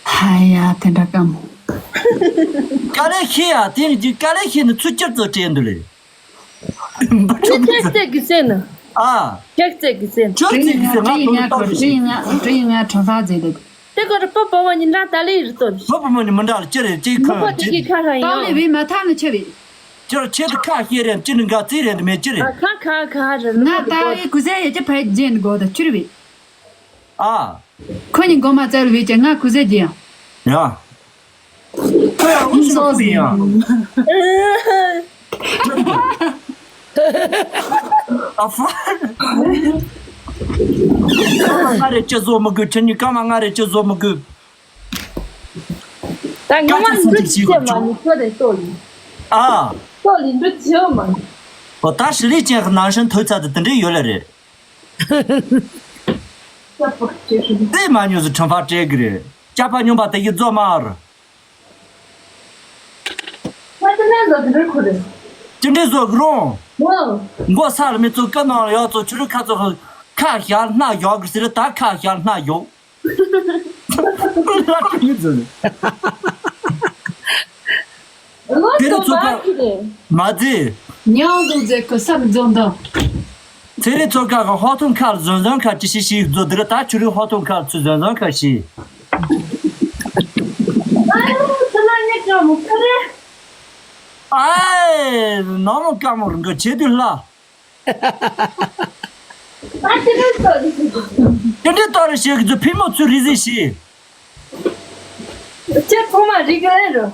ཧ་ཡ་དེ་འདྲ་ཀམ། དཀའ་ལས་ཤེས་ཡ་དེ་ནི་དཀའ་ལས་ཤེས་ནི་ཚུལ་ཁྱེར་ཚོ་དྲན་འདུག་ལེ། ཁྱེད་ཚེ་གི་སེ་ན། ཨ། ཁྱེད་ཚེ་གི་སེ་ན། ཁྱོད་ཚེ་གི་སེ་ང་དོ་ལ་ཏོག་ཞེས། ང་ཁྲོ་ས་མཛད་འདུག་དེ་གོ་ར་པ་པ་བ་ཉི་འདྲ་ད་ལེ་ཡིར་ཏོ། པ་པ་མ་ཉི་མི་འདྲ་ལ་ཅི་རེད་ཅི་ཁ་མ་པ་དེ་ཅི་གི་ཁ་ར་ཡིན་ཏོ་ལེ་ཡོ། བི་མ་ཐ་ནི་ཆེ་བི། ཅི་ར་ཆེ་དུ་ཁ་ཤེས་རེད་ཅི་ནི་འགའ་ཙི་རེད་མེད་ཅི་རེད། ཁ་ཁ་ཁ་ར་ང་ད་ཡི་གུ་ཟེ་ཡ་ཅི་ཕ་ཡི་ཇེན་གོ་ད་ཆུ་རི་བི། ཨ། ཁོ་གཉིས་མགོ་མ་བཙལ་བས་ཀྱང་ང་ཁུ་ཟེར་གྱི་ཡང་། ཡ། ཁོ་ཡང་ཨུ་སོ་སི་ཡང་། ཨ་ཧྥ། ང་རེ་ཅི་བཟོ་མི་དགོས་ཁྱེད་གཉིས་ཀ་མ་ང་རེ་ཅི་བཟོ་མི་དགོས། ད་ངོ་མ་འདི་ཅི་མ་ནི་ཁྱོད་རེ་ལྟོ་ཡིན། ཨ། ལྟོ་ལིན་འདི་ཅི་མ། ཨོ་ད་ཧྲི་ལི་ཅན་གི་ནང་བཞིན་ཐོས་ཚད་དེ་འདྲས་ཡོད་ལ་རེད། དེ་མ་ཉོས་སུ་ཁྲིམས་ཕར་སྤྲད་གི་རེད། སྐྱ་པ་སྨྱོན་པ་དེ་གི་རྫོགས་མ་རེད། ཅི་འདྲའི་བཟོ་གི་རུང་། མགོ་ས་ལ་མི་ཚོ་ཀ་ནང་ལ་ཡག་ཚོ་ཆུ་རུ་ཁ་ཚོ་ཁ་ཤར་སྣ་ཡག་གི་ཟེར། ད་ཁ་ཤར་སྣ་ཡག་ལ་ཏི་ཡི་ཚོ། དེ་རུ་ཚོ་ཀ་མ་ཟེ། ཉང་དུ་ཟེ་ཀོ་ས་མི་རྫོང་དང་། ཚེ་རིང་ཚོ་ཁ་གི་ཧོ་ཐུང་ཁ་ལ་ཟོན་ཟོན་ཁ་ཅི་ཤི་ཤི་རྫོ་དེ་རུ་ད་ཆུ་རུ་ཧོ་ཐུང་ཁ་ཚུ་ཟོན་ཟོན་ཁ་ཤི། ཨའི་ནོ་མོ་ཀ་མོ་རང་གི་ཆེ་དུ་ལ། ཨ་ཅི་རེད་ཟེར། ཅི་འདྲའི་ལྟ་རེ་བྱེད་ཀྱི་ཚུལ་ཕི་མོ་ཚུལ་རི་ཟི་ཤི། ཁྱེད་ཚང་མ་རིག་གི་ལེ་རོ།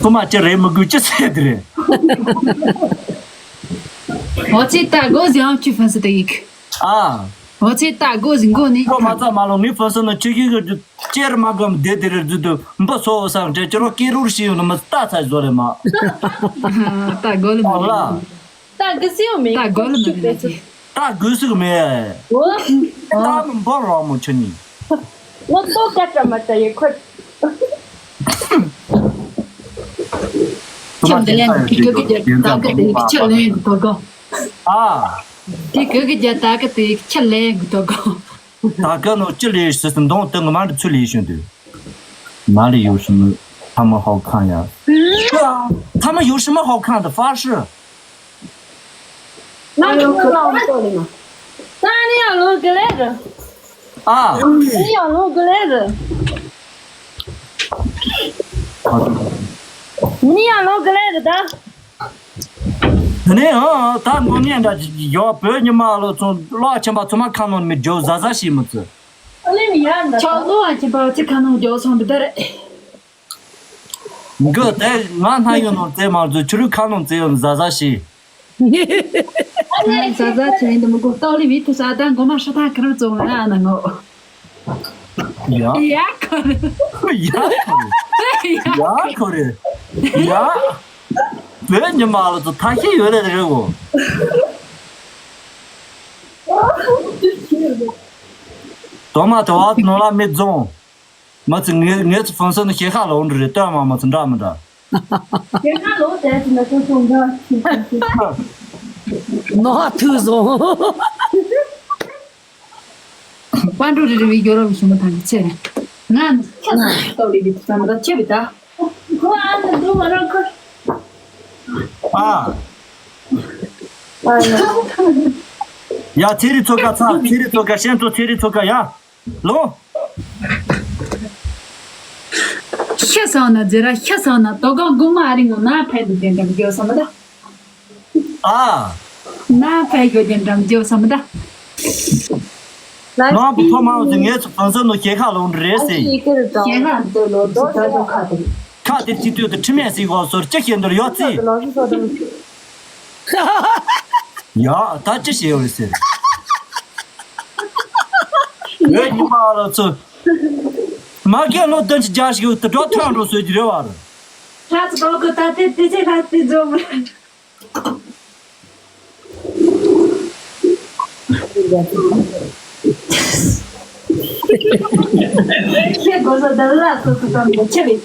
ཚང་མ་ཅི་རེད་མི་དགོས་ཅི་ཟེར་དེ་རེད། 我最大个想去粉丝的一个。 ཨ། 我最大个是我呢。 ཁོ་མ་ཚད་མ་ལོ་ངའི་ཕུན་སུམ་ནི་ཆུ་ཤིང་གི་ཅེར་མ་གམ་བསྡད་དེ་རེད་འཛུལ་དུ་འབུ་སོ་བ་སང་འདྲེ་ཅི་རོ་ཀེ་རུར་ཤི་ཡོང་ནི་མི་ལྟ་ཚ་བཟོ་རེད་མ། ད་གོ་ལ་མ་ཨོ་ལ། རེད། ད་གི་སིའུ་མེ་ད་གོ་ལ་མ་རེད་ད་གི། ད་གོས་སུ་མེ། འོ། ད་མི་འབོར་རོགས་མོ་ཆུ་ནི། ངོ་ཏོ་ཀ་ཏྲ་མ་ཏྲ་ཡེ་ཁོ། ཁྱམས་དེ་ལན་གི་གི་གི་ད་གི་དེ་ཁྱི་ལེན་གི་དོ་གོ། ཨ། དེ་གི་གི་རྒྱ་ད་གི་དེ་ཁྱི་ལེན་གི་དོ་གོ། ད་གི་ནོ་ཅི་ལེ་ཤི་སི་མདོང་དེ་ངི་མ་འདི་ཚུ་ལེ་ཤི་འདུག 哪里有什么他们好看呀？他们有什么好看的？发誓。 ང་ཁྱོད་ལ་འོང་ལྟོ་ལེ་ན། ད་ནི་ཡང་ལོ་གི་ལེ་རེད། ཨ། ནི་ཡང་ལོ་གི་ལེ་རེད། ནི་ཡང་ལོ་གི་ལེ་རེད་ད། དེ་ནས་ཨ་ད་ངོ་ངས་འདྲ་ཡོ་བོད་ཉི་མ་ལོ་ཚོ་ལོ་ཆེན་པ་ཚོ་མ་ཁ་ནོ་མི་ཇོ་ཟ་ཟ་ཤི་མི་ཚོ། ཨ་ལེ་མི་ཡ་འདྲ། ཆོག་ལོ་ཨ་ཆེན་པ་ཚོ་ཁ་ནོ་ཇོ་སོང་འདི་ལྟར། འགོ་དེ་ང་སྣ་ཡོད་ནོ་བཙལ་མ་བཟོས་ཆུ་རུ་ཁ་ནོ་བཙལ་ཡོད་ཟ་ཟ་ཤི། ཨ་ཟ་ཟ་ཆེན་འདི་མི་གོ་སྟོག་ལི་བི་ཐུ་ས་ད་མགོ་མ་ཧྲ་ཐང་ཁ་རུ་བཙོང་ལ་ཨ་ན་ངོ་། ཡ། ཡ་ཁོ་རེ། ཡ་ཁོ་རེ། ཡ་ཁོ་རེ། ཡ། བོད་ཉི་མ་ལ་ཚོ་ཐ་ཤི་ཡོད་ལེ་རེད་གོ། དོ་མ་དོ་བ་ནོ་ལ་མི་རྫོང་། མ་ཚི་ངེ་ངེ་ཚི་ཕུན་སུམ་ནི་ཞེ་ཁ་ལོ་འདྲ་རེད་ལྟོས་མ་མ་ཚི་འདྲ་མི་འདྲ། ཞེ་ཁ་ལོ་དེ་ཚི་ན་ཚོ་ཚོ་འདྲ་ཞིག་ཞིག་ཞིག་ནོ་ཐུ་སོང་། པན་ཀྲུ་རི་རི་བི་ཡོ་རོབ་ཞུ་མ་ཐང་གི་ཚེ་རེད། ང་ནི་ཁྱེད་ཚོ་ལྟོ་ལི་གི་ཚ་མ་ད་ཁྱེད་བི་ད། ཁོ་ཨ་ནི་འདུག་མ་རོགས་ཁོ། ཨ། ཡ་ཚེ་རི་ཚོ་ཀ་ཚ་ཚེ་རི་ཚོ་ཀ་ཤན་ཚོ་ཚེ་རི་ཚོ་ཀ་ཡ། ལོ། ཤ་སང་ན་ཛེ་ར་ཤ་སང་ན་དོ་གང་གུང་མ་ཨ་རིང་ངོ་ན་ཕན་དུ་དེ་འདྲ་མི་རྒྱོ་བསམ་མི་ད། ཨ། ན་ཕན་གྱོ་དེ་འདྲ་མི་རྒྱོ་བསམ་མི་ད། ནང་གི་ཐོག་མ་འོང་ཚེ་ངས་ཚོ་ཕན་ཚུན་ནོ་ཞེ་ཁ་ལོ་འདྲ་རེད་ཟེར། ཞེ་ཁ་འདོད་ལོ་འདོད་ད་ལོ་ཁ་དེ། ཁ་དེ་ཅི་ལྟོས་དུ་ཁྲི་མེད་ཟིག་གོ་སོར་ཅི་ཤེས་འདོར་ཡོད་ཚེ། ཡ་ད་ཅི་བྱེད་འོས་ཟེར། ཡོད་ཉི་མ་ལ་ཚོ། མ་གིར་ལོ་བདུན་ཅུ་བརྒྱ་ཞིག་ཡོད་དུ་འགྲོ་ཐོན་འགྲོ་སོས་ཀྱི་རེད་བ། ལྷ་ཚོ་གོ་གོ་ད་དེ་དེ་ཚེ་ལྷ་དེ་འཛོམས། ཁྱེད་གོ་ས་ད་ལ་སོ་སོ་དང་འདྲ་ཆེ་རེད།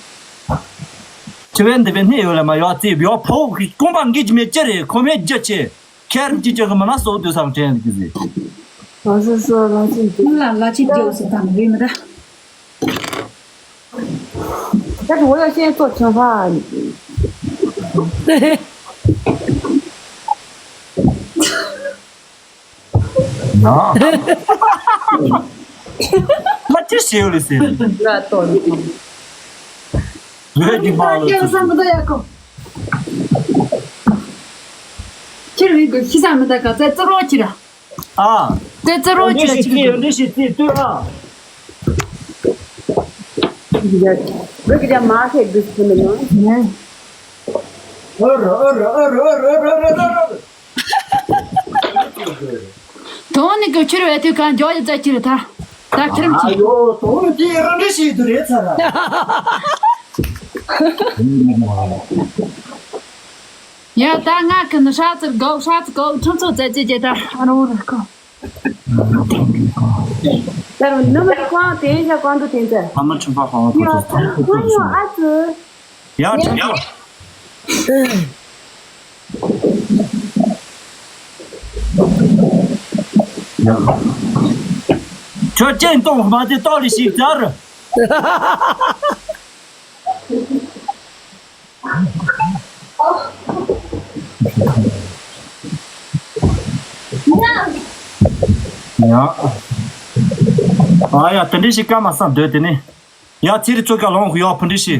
ཆེ་བས་འདི་བས་སྣེ་ཡོད་ལ་མ་ཡོད་རྩིས་ཡོད་ཕོ་རྐང་པ་འགིག་གི་མེད་ཅི་རེད་ཁོ་མེད་རྒྱུ་ཆེ། ཁྱེད་རང་ཅི་ཅི་གི་མི་ན་སོ་དུ་སང་དྲན་གི་ཟེར། ལ་ལ་ཅི་རྒྱུ་སི་དང་རེད་མི་ད། ད་དུ་འོ་ཡ་ཤེས་ཚོ་ཆང་ཧ། ཡ། ལ་ཅི་ཞེས་ལི་ཟེར། ལ་ཏོ་ནི། བོད་ཀྱི་མ་ལ་ཅི་བསམ་མི་ད་ཡ་ཁོ། ཁྱེད་རིག་གི་ཤི་ས་མི་ད་ག་ཚད་ཙི་རོ་ཁྱེད་ར། ཨ། ཙི་ཙི་རོ་ཅི་ལ་ཅི་ལ། འདི་ཤི་ཙི་ལྟོས་ཨ། བོད་ཀྱི་མ་ཤེས་དུས་ཚོད་ནི་ཡང་། ཨ་ར་ཨ་ར། དོང་ནི་གི་ཕྱིར་བས་དུས་གང་འཇོག་ཡི་ཙ་ཁྱེར་ད། ད་ཁྱེར་མི་ཨ་ཁྱེར། ཡོ་དོང་ནི་དེ་ར་འདྲ་ཞིག་ཏུ་རེད་ཚར་ར། ཡ་ད་ང་གི་ནི་ཧྲ་ཙིར་གོ་ཧྲ་ཙི་གོ་ཁྲིམས་ཚོགས་བཙལ་ཅེས་ཀྱི་ད་ཨ་རོ་ར་གོ། ད་རུང་ནུ་མ་ཁོང་དེ་ཡིན་ས་ཀོང་ཏུ་དེ་ཚོ། ཨ་མ་ཁྲིམས་པ་ཧོང་ཁོ་ཚོ་ཐང་ཁོ་ཁོང་ཡོང་ཨ་ཙི། ཡ་ཁྲིམས་པ། ཁྱོད་སྤྱན་གཏོང་མ་དེ་ཏོག་ལི་ཞིག་ཟེར། ཡ། ཨ་ཡ་དེ་འདྲ་ཞིག་སྐར་མ་སང་སྡོད་དེ་ནི། ཡ་ཚེ་རི་ཚོ་ཀ་ལོང་ཡོ་ཕུ་འདྲི་ཤི།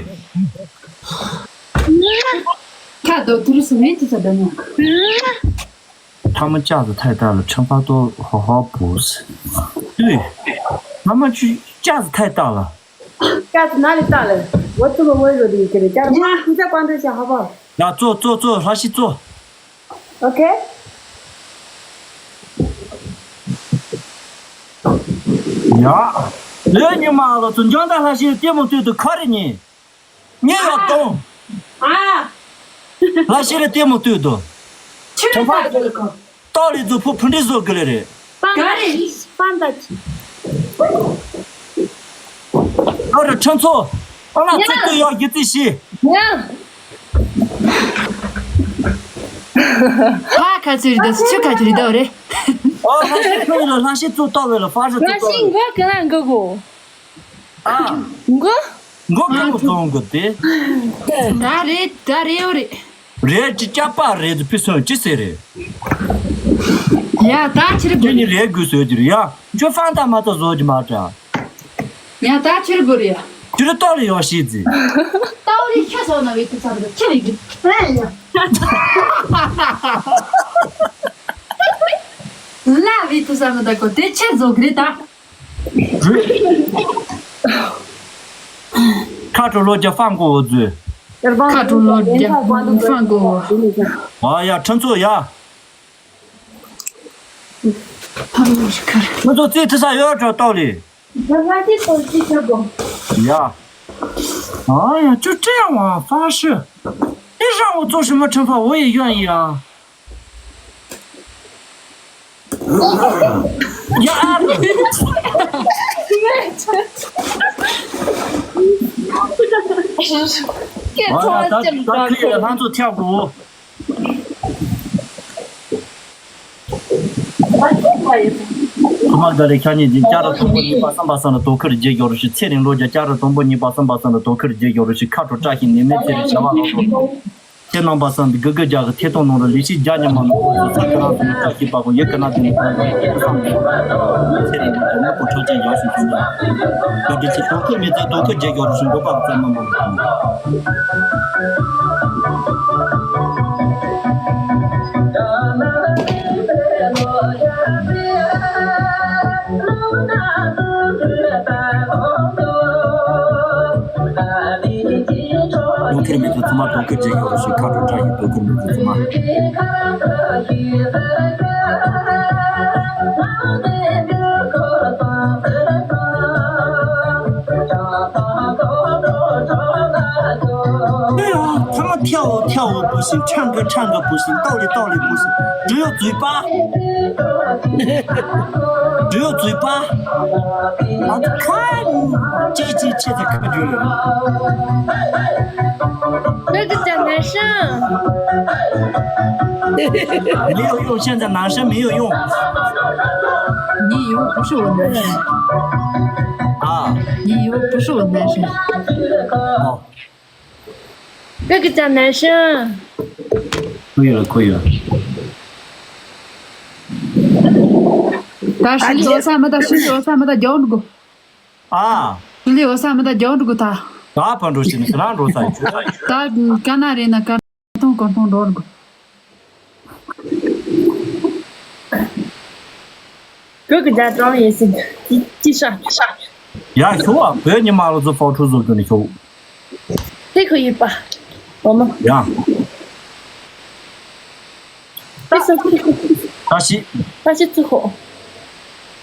ཁ་དོ་ཐུར་སུ་མེད་དུ་ས་དམ། ཐ་མ་ཅག་ཏུ་ཐའི་ཏག་ལ་ཁྲང་པ་ཏོ་ཧོ་ཧོ་བུས། ཨུས། ཐ་མ་ཅུ་ཅག་ཏུ་ཐའི་ཏག་ལ། ཅག་ཏུ་ན་ལི་ཏག་ལ། འོ་ཏུ་མ་འོ་རོ་དི་ཀི་རི་ཅག་མ་ཁུ་ཅག་པ་འདྲི་ཤི་ཧོ་ཧོ། ཡ་ཙོ་ཙོ་ཙོ་ལྷ་ཤི་ཙོ། ཨོ་ཁེ། ཡ། ལོས་ཉི་མ་ལོ་ཚོ་འཇོན་ད་ལྷ་ཤི་ལྟད་མོ་ལྟོས་དུ་ཁ་རེ་ཉེ། ཉེ་ཡོད་དོང་། ཨ། ལྷ་ཤི་ལ་ལྟད་མོ་ལྟོས་དུ། ཆུ་ལ་ལྟ་དགོས་གོ། ཏོག་ལི་ཛུ་ཕུ་ཕུ་འདྲི་བཟོ་གི་ལེ་རེད། ག་རེ་ཕན་ད་ཅི། ཨ་ར་ཁྲང་ཚོ། ཨ་ལ་ཚོ་ལྟོས་ཡོད་གི་ཙི་ཤི། ཡ། ཧ་ཁ་ཚུར་རི་དོ་ཆུ་ཁ་ཚུར་རི་དོ་རེད། ཨོ་ལྷ་ཤི་ཁྱོད་ལ་ལྷ་ཤི་ཙུ་ཏོག་ལེ་ལ་ཧྥ་ཤི་ཙུ་ལྷ་ཏོག་ཤི་ལེ། མགོ་གི་ན་མགོ་གོ། ཨ། མགོ། མགོ་ཁ་མོ་ཙོང་གི་དེ། ད་རེད་ད་རེད་ཡོ་རེད། རེད་ཅི་ཅག་པ་རེད་དུ་ཕི་སོན་ཅི་ཟེར་རེད། ཡ་ད་ཕྱིར་དགོས། ཁྱོད་ནི་རེད་དགོས་ཟེར་གྱི་རེད་ཡ། ཁྱོད་ཧྥང་ཏ་མ་ཏ་བཟོ་གྱི་མ་དྲ། ཡ་ད་ཕྱིར་དགོས་རེད་ཡ། ཁྱོད་རེ་ཏོག་ལེ་ཡོ་ཤི་ཙི། ཏོག་ལེ་ཁྱོད་བཟོ་ན་བི་ཏུ་ཚར་གི་ཁྱེད་རེད་གི། ལ་བི་ཏུ་ས་མ་ཏ་གོ་དེ་ཁྱེད་བཟོ་གི་རེད་ད། ཁ་དྲོ་ལོ་བརྒྱ་ཧྥང་གོ་འོ་ཛུ། ཁ་དྲོ་ལོ་བརྒྱ་ཧྥང་གོ་འོ། ཨ་ཡ་ཁྲ་ཚོ་ཡ། ཧྥང་གོ་ཤི་ཁར། ཁྲ་ཚོ་ཙི་ཐི་ས་ཡོད་དྲ་ཏོག་ལེ། ང་ང་ཏི་ཏོག་ཅི་ཁྱོད་གོ། ཡ། ཨ་ཡ་ཅུ་ཀྲེ་ཝང་ཧྥང་ཤི། ཨི་ཧྲང་འོ་ཙོ་ཤི་མ་ཁྲིམས་ཕ་འོ་ཡི་ཡོན་ཡ། ཡ། ཨ་ད་ད་ཁི་ཡི་ལྷན་ཚོགས་ཐེག་གོ། ཐོག་མར་ག་ལེ་ཁ་ཉིན་རྗེས་བསྐྱར་དུ་དང་པོ་གཉིས་པ་གསུམ་པ་གསུམ་ལ་དོ་ཁུར་རྒྱས་ཡོད་རུ་ཞུ། ཚེ་རིང་ལོ་བརྒྱ་བསྐྱར་དུ་དང་པོ་གཉིས་པ་གསུམ་པ་གསུམ་ལ་དོ་ཁུར་རྒྱས་ཡོད་རུ་ཞུ། ཁ་དྲོ་བཀྲ་ཤིས་ནད་མེད་ཚེ་རིང་བྱ་བ་ལྷག་ཏུ། ཁྱེད་རྣམ་པ་གསུམ་དགུ་དགུ་རྒྱ་གི་ཐད་གཏོང་ནང་རུ་ལས་བྱེད་རྒྱ་ཉམས་མ་ནོར་བོ་ཚ་ཁ་རང་སོང་བཀྲ་ཤིས་པ་ཁོང་ཡུལ་ཀུན་ན་དེ་ནི་ཁོང་ཚེ་རིང་ལོ་བརྒྱ་ནག་པོ་ཁྲག་ཅན་ཡག་ཤོས་བྱུང་ཡ། བཀའ་དྲིན་ཆེ། དོ་ཁུར་མི་ཚེ་དོ་ཁུར་རྒྱས་ཡོད་རུ་ཞུ། འགོ་པ་གི་ཚང་མ་མང་པོ་དང་། དོ་ཁུར་མི་ཚེ་ཚང་མ་དོ་ཁུར་རྒྱས་ཡོད་རུ་ཞུ། ཁ་དྲོ་བཀྲ་ཤིས། དོ་ཁུར་མི་ཚེ་ཚང་མ། ཐ་མ་ཐལ་བོ་ཐལ་བོ་བུ་ཞིག་ཁྲང་གི་ཁྲང་གི་བུ་ཞིག་ཏོག་ལེ་ཏོག་ལེ་བུ་ཞིག་འབྲུ་ཡོ་ཙུས་པ། འབྲུ་ཡོ་ཙུས་པ། ཨ་ཁ་ཅེ་ཅེ་ཆེ་ཚ་ཁ་རྒྱུ་ཡོད། 哥哥讲男生。没有用，现在男生没有用。你以后不是我男生。啊。你以后不是我男生。哦。哥哥讲男生。可以了，可以了。但是你我三没得，是我三没得，叫那个。 ཨ། ལི་འོ་ས་མི་ད་རྒྱག་འགྲོ་གི་ད། ད་ཕ་འགྲོ་ཤི་ནི་ཁྱེད་རང་འགྲོ་ས་ཡིན་ཆོས་ད། ད་ག་ན་རེད་ན་ག་ཐོང་ག་ཐོང་འགྲོ་འགྲོ། གི་གི་རྒྱ་གྲོང་ཡིན་སྲིད་ཅི་ཤ། ཡ་ཤོ་བ་བོད་ཉི་མ་ལོ་ཚོ་ཕོ་ཁྲུ་བཟོ་དགོས་ནི་ཤོ། དེ་ཁོ་ཡིན་པ། འོ་མ། ཡ། ད་ཤི། ད་ཤི་ཙི་ཧོ།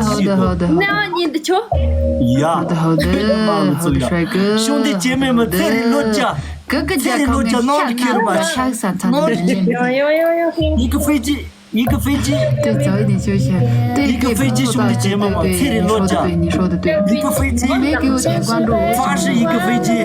的，好的，好的，好的。那你的球？呀，好的，好的，好的，帅哥。兄弟姐妹们，这里落脚，哥哥家这里落脚，那我们看吧。一个飞机，一个飞机，对，早一点休息。对，一个飞机，兄弟姐妹们，这里落脚，你说的对，你说的对。一个飞机，没给我点关注，为什么？发射一个飞机。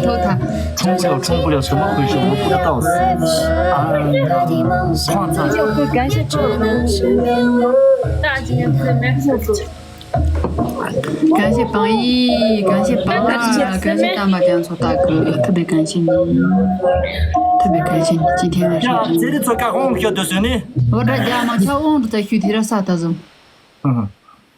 ཐོག་ཐ། 冲不了，冲不了，什么回事？我不知道。啊，放在。 感谢榜一，感谢榜二，感谢大麻将搓大哥，特别感谢你，特别感谢你今天的收听。 ཚེ་རིང་ཚོ་ཀ་ཧོང་ཤོད་དུ་སོན་ནི། འོ་དྲ་རྒྱ་མ་ཆ་དབང་དུ་ཚ་ཤུ་དེ་ར་ས་ད་བཟུང་། ཧུ་ཧུ།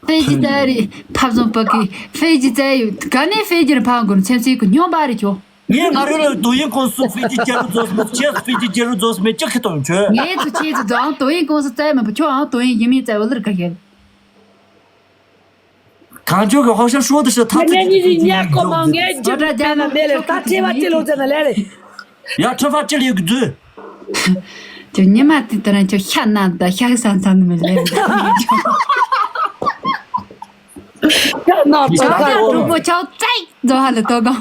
ཕེ་ཇི་ཙ་རི་ཕབ་བཟུང་པ་ཀི་ཕེ་ཇི་ཙ་ཡུ་ག་ནས་ཕེ་ཇི་ར་ཕང་གོ་ནི་ཚེམ་ཚེ་གི་སྙོམས་པ་རེ་ཁྱོ། ངས་ང་རོ་ལ་དོ་ཡིན་ཁོང་སུ་ཕེ་ཇི་ཅེ་རུ་རྫོགས་མི་ཆེ་སུ་ཕེ་ཇི་ཅེ་རུ་རྫོགས་མི་ཅི་ཁི་ཏོང་ཆོས། ངས་ཚུ་ཆེ་ཚུ་རྫོང་དོ་ཡིན་ཁོང་སུ་ཙ་མི་བུ་ཁྱོ་ཨང་དོ་ཡིན་ཡིན་མི་ཙ་བ་ལར་ག་ཤེལ། གང་བྱུང་གི་ཧོ་ཤ་ཧྲོ་དུ་ཤི་ཐ་ཚི་ངས་ཉིད་ཀྱི་ཉག་གོ་མང་ངས་རྒྱུ་བོ་དྲ་རྒྱ་མ་མེད་ལེ་ད་ཁྲེ་བ་ཅི་ལོ་ཙེ་ན་ལེ་རེ། ཡ་ཁྲི་ཕ་ཅི་ལི་གི་རྫུ། ཁྱོད་ཉི་མ་དེ་ལྟར་ཁྱོད་ཤ་ན་ད་ཤ་ས་ཚ་ནི་མི་ལེ། ཤ་ན་ད་ཁྲུ་པོ་ཆའོ་ཙེ་ཛོ་ཧ་ལེ་ཏོ་གང་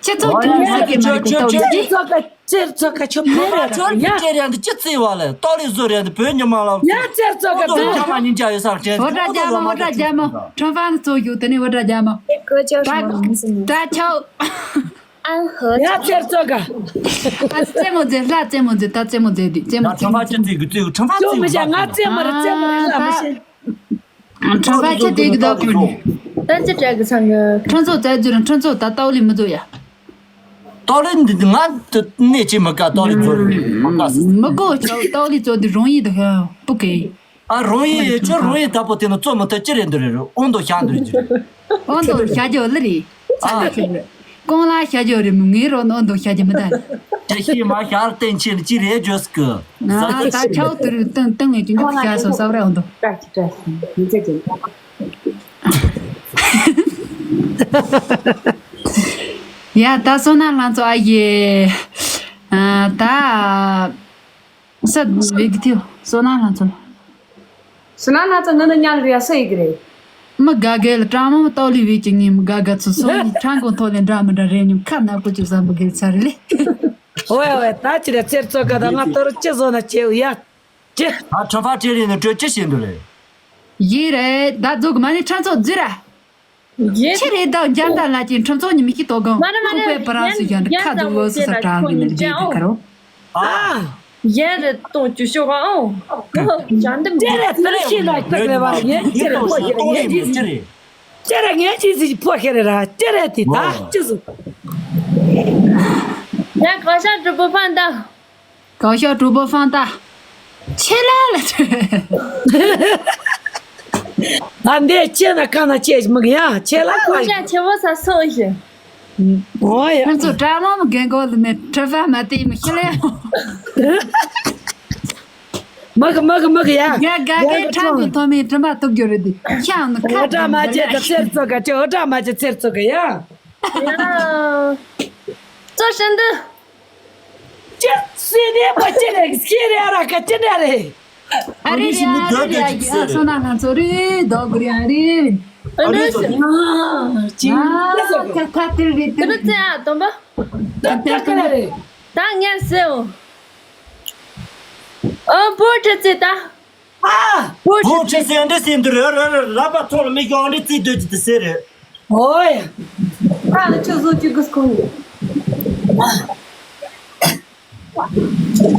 ཁྱེད་ཚོ་ཁྱོད་ས་གི་མ་རེད་ཏོ་ཅི། ཙོ་ག་ཙེར་ཙོ་ག་ཆོ་མེ་རེད་ཡ། ཙེར་ཡང་འདི་ཅི་ཙེ་བ་ལེ་ཏོ་ལི་ཟོ་རེད་འདི་བོད་ཉི་མ་ལ། ཡ་ཙེར་ཙོ་ག་ཙེར་ཙོ་ག་ཉིན་ཅ་ཡོད་སར་ཅན། འོ་དྲ་རྒྱ་མ་འོ་དྲ་རྒྱ་མ་ཁྲོན་ཧྥང་ཙོ་ཡོད་དེ་ནི་འོ་དྲ་རྒྱ་མ། ད་ད་ཆའོ། 安和 ཡ་ཙེར་ཙོ་ག་ཨ་རྩེད་མོ་རྩེ་ལྷ་རྩེད་མོ་རྩེ་ད་རྩེད་མོ་རྩེ་དུས་རྩེད་མོ་ད་ཁྲོན་ཧྥང་ཅི་ཙེ་གི་ཙེ་གི་ཁྲོན་ཧྥང་ཙེ་གི་ང་རྩེད་མོ་རེད་རྩེད་མོ་རེད་ལ་མི་ཤེས། ཁྲོན་ཧྥང་ཅི་ཙེ་གི་ད་ཁོ་ནི། ད་ཅི་དྲག་གི་ཚང་གི། ཁྲོན་ཚོ་རྩེད་རྒྱུ་ར་ཁྲོན་ཚོ་ད་ཏའོ་ལི་མི་ཚོ་ཡ། ཏའོ་ལི་འདི་ང་ནས་ཅི་མི་དགའ་ཏའོ་ལི་ཚོ་རེད་མི་དགའ་སི། མི་དགོ་ཆའོ་ཏའོ་ལི་ཚོ་འདི་རོང་ཡིན་ད་ཧ་པུ་གེ། ཨ་རོང་ཡིན་ཁྱོད་རོང་ཡིན་ད་པོ་དེ་ནི་ཙོ་མི་ད་ཅི་རེད་འདི་རེད་རོ་ཨོང་དོ་ཤ་འདི་རེད་ཅི་རེད། ཨོང་དོ་ཤ་རྒྱོ་ལི་རེད། ཨ། ཀོང་ལ་ཤ་རྒྱོ་རེད་མི་ངའི་རོ་ནོ་འདོ་ཤ་རྒྱོ་མི་ད། ཅི་ཤི་མ་ཤར་བསྟན་ཆེན་ཅི་རེད་ཇོས་ཀི། ཨ་ད་ཆའོ་དུ་རུ་ཏང་ཏང་ནས་ཅི་འདོ་ཤ་སོ་སབ་ར་ཨོང་དོ། ཀྲ་ཅི་ཀྲ་ཅི་མི་ཚེ་ཅན། ཡ་ད་སོ་ན་ལང་ཚོ་ཨ་ཡེ། ཨ་ད། ས་བེ་གི་ཐེའུ་སོ་ན་ལང་ཚོ། སོ་ན་ལང་ཚོ་ནི་ནི་ཉལ་རེ་ཡ་ས་ཡི་གི་རེད། མི་དགའ་དགའ་ལ་ཀྲང་མོ་ཏའོ་ལི་བེ་ཅི་ངའི་མི་དགའ་དགའ་ཚོ་སོ་ནི་ཁྲང་གོང་ཐོག་ལས་འདྲ་མི་འདྲ་རེ་ཉིམ་ཁ་ནག་པོ་ཅིག་བསམ་པོ་གེ་ཚར་ལེ། ཨོ་ཡ་ཨོ་ཡ་ད་ཅི་རེད་ཚེར་ཚོ་ག་ད་ང་ཏོ་རུ་ཅི་བཟོ་ན་ཅེ་ཡ། ཅི། ཨ་ཁྲ་ཕ་ཁྲེ་རི་ནི་ཀྲོ་ཅི་བྱེད་འདུག་རེད། ཡིན་རེད་ད་རྫོགས་མ་ནི་ཁྲ་ཚོ་རྫི་ར། ཡེ། ཆི་རེད་ད་འཇམ་ད་ལ་ཅིག་ཁྲ་ཚོ་ཉི་མི་ཤི་དོ་གང་མ་རེད་མ་ཁོ་པའི་རེད། པ་རང་སུ་ཡང་འདི་ཁ་དུ་བོ་སུ་ས་གྲང་གི་ནི་རྗེས་དེ་ཁ་རོ། ཨ། ཡེ་རེད་གཏོང་བཅུ་ཤོག་ཨང་། ཡང་འདི་མི་རེད་ཏི་རི་ཤི་ལ་ཏི་རེད་བ་ཡེ་ཅི་རེད་ཕོ་ཤི་རེད་ཡེ་ཅི་རེད། ཅི་རེད་ངས་ཅི་ཟིག་ཕོ་ཤི་རེད་ར་ཅི་རེད་དེ་ད་ཅི་ཟིག་ཡ་གང་ཤ་གྲུ་པོ་ཕན་ད། གང་ཤ་གྲུ་པོ་ཕན་ད། ཆེ་ལ་ལ་ཆེ། ད་འདས་ཆེ་ན་ག་ན་ཆེ་མི་གི་ཡ་ཆེ་ལ་ཁོ་ཁོ་ཤ་ཆེ་བོ་ས་སོ་ཞི། ཨོ་ཡ། ཁོ་ཚོ་དྲ་མ་མི་རྒན་གོ་ལ་མེད་གྲུ་པ་མ་དེ་མི་ཤི་ལེ། མི་གི་མི་གི་མི་གི་ཡ། ག་ག་གའི་ཁྲང་གི་ཐོག་མའི་གྲུ་མ་ཐུག་རྒྱུ་རེད་དེ་ཤ་ནི་ཁ་འོ་དྲ་མ་ཆེ་ད་ཚེར་ཚོ་ག་ཆེ་འོ་དྲ་མ་ཆེ་ཚེར་ཚོ་ག་ཡ། ཡ། ཙོ་ཤིན་ཏུ། ཅི་སི་ནེ་པ་ཅི་རེད་སི་རེད་ར་ཁ་ཅི་འདྲ་རེད། ཨ་རེ་རེ་ཨ་རེ་རེ་ཨ་ཡ་སོ་ན་ང་ཚོ་རེ་དོ་གུ་རེ་ཨ་རེ། ཨ་རེ་སོ་ན་ཅི་ཨ་ཁ་ཁ་ཏིར་རེ་ཏིར། ཏི་རུ་ཙེ་ཨ་དོམ་པ། ད་ད་ཀ་ན་རེད། ད་ངས་སེའོ། ཨ་བོ་ཁྲི་ཙེ་ད། ཨ། བོ་ཁྲི་ཙེ་འདི་སེམས་འདི་རེ་རེ་རེ་ར་པ་ཐོག་ལ་མི་གང་འདི་ཙེ་སྡོད་ཀྱི་འདི་སེ་རེད། ཨོ་ཡ། ཨ་ལ་ཁྱོད་བཟོ་ཅིག་གི་སྐོང་ཡོད།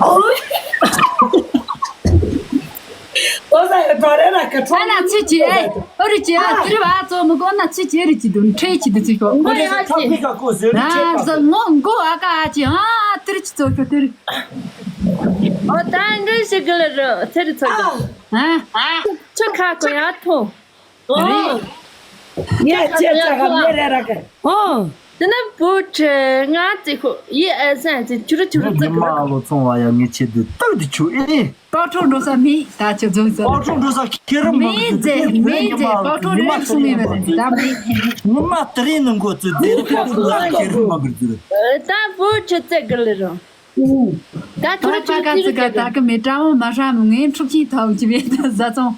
ཨོ་ཡ། ཨོ་ས་ཡ་ད་རེ་ལ་ཁ་ཁྲོ། ཨ་ན་ཚི་ཅི་ཨེ། ཨོ་རི་ཅི་ཨ་ཏི་རི་བ་ཙོ་མི་གོ་ན་ཚི་ཅི་རི་ཅི་དུ་ཁྲེ་ཅི་དུ་ཚི་ཤོ། ཨོ་ཡ་ཅི། ཨ་ཟ་ངོ་མགོ་ཨ་ཀ་ཨ་ཅི་ཨ་ཏི་རི་ཅི་ཙོ་ཤོ་ཏི་རི། ཨོ་ད་འདྲེ་ཞིག་གི་ལ་རོ་ཚེ་རི་ཚོ་གི། ཨ། ཁྱོད་ཁ་གོ་ཡ་ཐོ། ཨོ། ངས་ཁྱེད་ཚོ་ག་མེ་རེ་ར་གི། ཨོ། དེ་ན་བུ་ཁྲི་ང་ཙི་ཁོ་ཡི་ཨ་སན་ཙི་ཆུ་རུ་ཆུ་རུ་ཙི་ཉི་མ་ལོ་ཚོང་བ་ཡ་ངས་ཆེ་དུས་རྟག་ཏུ་ཆུ་ཨེ། པའོ་ཁྲོ་འགྲོ་ས་མི་ད་ཆུ་རྫོང་ས། པའོ་ཁྲོ་འགྲོ་ས་ཁྱེད་རང་མ་མི་གི་མཛེས་མི་མཛེས་པའོ་ཁྲོ་རེ་སུ་མི་མ་རེད་ད་མི། ཉི་མ་དེ་རིང་ནང་གོ་ཙི་རྫས་རིགས་ཁ་ཁུ་ཁྱེད་རང་མ་གི་ཙི། ད་བུ་ཁྲི་ཙི་གི་ལི་རོ། ད་ཁྱོད་ད་ཁྱོད་པ་ཀ་ཙི་ཀ་ད་གི་མེ་ཀྲ་བོ་མ་ཧྲ་མོ་ངའི་འཁྲུག་ཆེན་ཐའོ་ཅི་བེ་ད་ཟ་ཚོང་།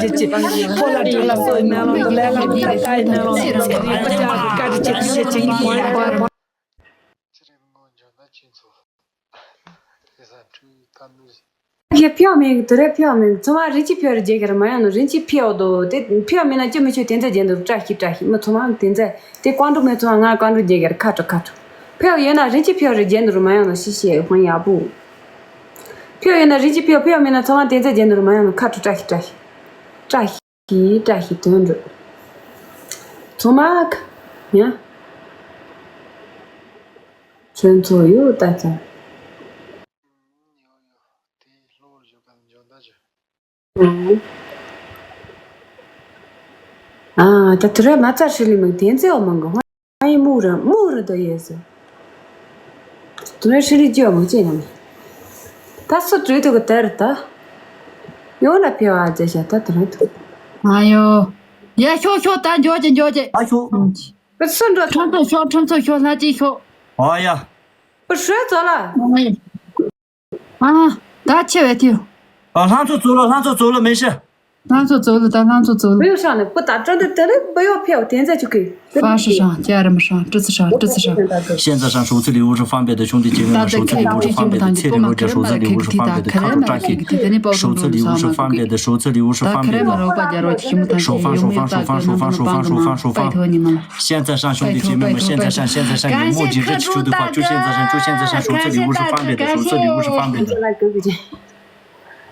རྒྱུ་ཅི། ཕོ་ལ་དྲིན་ལ་སོ་ཡི་མེ་ལོང་། ལས་ལ་མི་ལ་ལྟ་ཡི་མེ་ལོང་། ཚེ་རིང་གི་རེ་བ་ཅི་རེད། བཀའ་དྲིན་ཆེ། ཐུགས་རྗེ་ཆེ། ཁྱེད་ཀྱི་མོ་ཡི་པར་པར། ཚེ་རིང་ངོ་འཇོན་ན་ཅི་ཚོ། དེ་ས་འཁྲུལ་ཡི་ད་མི་ཟིན། ཞེས་ཕེའོ་མིང་དུ་རེ་ཕེའོ་མིང་ཚང་མ་རིན་ཆེན་ཕེའོ་རེ་རྒྱལ་གར་མ་ཡང་ནོ། རིན་ཆེན་ཕེའོ་དོ་དེ་ཕེའོ་མིན་ན་ཅི་མི་ཆོད། དེ་ཚ་རྒྱན་དུ་བཀྲ་ཤིས་བཀྲ་ཤིས། མི་ཚང་མ་དེ་ཚ་དེ་ཀང་ཀྲུ་མི་ཚང་མ་ང་ཀང་ཀྲུ་རྒྱལ་གར་ཁ་ཁྲོ་ཁ་ཁྲོ། ཕེའོ་ཡོད་ན་རིན་ཆེན་ཕེའོ་རེ་རྒྱན་དུ་མ་ཡང་ནོ། ཤི་ཤི་ཧོན་ཡག་པོ། ཕེའོ་ཡོད་ན་རིན་ཆེན་ཕེའོ། ཕེའོ་མིན་ན་ཚང་མ་དེ་ཚ་རྒྱན་དུ་མ་ཡང་ནོ། ཁ་ཁྲོ་བཀྲ་ཤིས་བཀྲ་ཤིས་བཀྲ་ཤིས། ཀྱི་བཀྲ་ཤིས་དོན་འགྲུབ། ཚང་མ་ཁ་ཉ། ཁྱོད་ཚོ་ཡོད་ད་ཚ། ཨ་ད་དུ་ར་མ་ཚ་ཧྲི་ལི་མང་དེ་ཚེ་འོ་མང་གི་ཧོན། ཨ་ཡི་མུ་ར་མུ་ར་དོ་ཡེ་སི། དུ་ར་ཧྲི་ལི་ཅི་འོ་མང་ཅི་ཡང་མི། ད་སུ་བྲོས་དུ་གི་དེར་ད། ཡོང་ན་ཕེ་བ་ཨ་ཅེ་ཤ་ད་དུ་ར་དུ། ཨ་ཡོ། ཡ་ཤོག་ཤོག་ད་འཇོག་ཅིག་འཇོག་ཅིག་ཨ་ཤོག་པུ་སུ་འགྲོ། ཁྲོམ་ཚོ་ཤོག་ཁྲོམ་ཚོ་ཤོག་ལྷ་ཅིག་ཤོག་ཨ་ཡ། པུ་ཧྲོད་ཚོ་ལ། ཨ་ད་ཆེ་བས་ཐིའུ། ཨ་ལྷ་ཚོ་ཚོ་ལ་ལྷ་ཚོ་ཚོ་ལ་མེ་ཤ། ལྷ་ཚོ་ཚོ་ལ་ད་ལྷ་ཚོ་ཚོ་ལ། བུ་ཡོ་ཤ་ནི་པུ་ད་ཀྲོ་འདི་དེ་ནི་བུ་ཡོ་ཕེའོ་དེ་ཚ་ཆུ་ཁི། ཧྥ་ཧྲི་ཧྲང་ཅ་རི་མི་ཧྲང་ཀྲི་ཙི་ཧྲང་ཀྲི་ཙི་ཧྲང་། 现在上首次礼物是翻倍的兄弟姐妹们，首次礼物是翻倍的，亲人们，首次礼物是翻倍的，手机里有是翻倍的，首次礼物是翻倍的，首翻首翻首翻首翻首翻首翻首翻。现在上兄弟姐妹们，现在上现在上年末节日吃的话，就现在上就现在上首次礼物是翻倍的，首次礼物是翻倍的。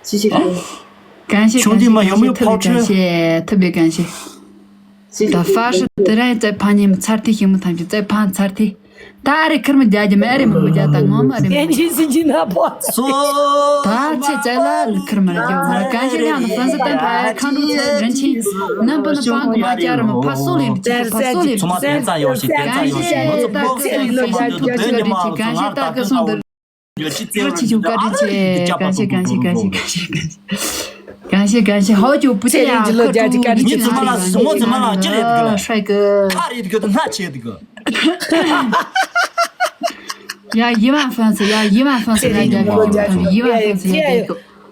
谢谢各位。感谢，兄弟们，有没有跑车？感谢，特别感谢。ད་ཧྥ་ཧྲི་དེ་རིང་རྩེ་ཕ་ཉིམ་ཚར་ཐི་ཤི་མུ་ཐམ་གྱི་རྩེ་ཕ་ཚར་ཐི། ད་ཨ་རི་ཁིར་མི་རྒྱ་རྒྱ་མེ་ཨ་རི་མི་མི་རྒྱ་ད་ངོ་མ་རི་མི་རྒྱ། ད་ཚེ་ཚེ་ལ་ལི་ཁིར་མི་རྒྱ་མ་གང་ཞིག་ཡང་ཧྥན་སི་ཏན་ཕ་ཁང་ཁྲོ་ཚེ་རིན་ཆེན་རྣམ་པ་ནི་པང་གི་མ་བཅར་མི་ཕ་སོ་ལེ་མི་ཕ་སོ་ལེ་མི་ཚེ་ཚེ་ཚེ་ཚེ་གང་ཞིག་ད་གི་སོང་དུ། གང་ཞིག་ད་གི་སོང་དུ། 热情就高中姐，感谢感谢感谢感谢感谢感谢感谢好久不见呀，可终于见面了。你怎么了？什么怎么了？这里这个帅哥。他这个那这个。呀，一万粉丝，呀，一万粉丝来加油，一万粉丝来加油。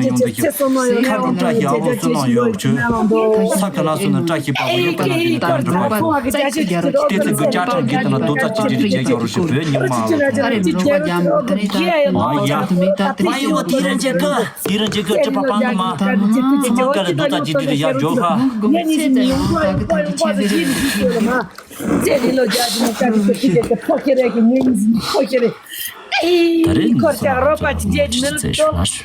ནས་ཡོང་འདུག་ཤི། ཁ་ལོ་བཀྲ་ཤིས་ཨ་ལོ་བསོད་ནམས་ཡོད་ཆོས། ས་ཁ་ལ་སོ་ན་བཀྲ་ཤིས་པ་བོ་ཡོད་པ་ན་དེ་ནི་དོན་འགྲུབ་པ། ཏེ་ཙི་གུ་ཅག་ཁྲང་གི་དེ་ན་རྡོ་རྩ་གཅིག་སྒྲིལ་རེ་རྒྱག་རོགས་ཞུ་བོད་ཉི་མ་ལོ། ཨ་ཡ། ཨ་ཡོ་དེ་རང་ཅག་ག་དེ་རང་ཅག་ག་ཅི་པ་པང་གི་མ། ཚང་མ་ག་ལ་རྡོ་རྩ་གཅིག་སྒྲིལ་རེ་ཡག་འཇོག་ཧ། ད་རེས་ནི་ས་ལ་ཁ་ཅིག་ཅིག་བཙལ་ཤོག་ཨ་ཞུ།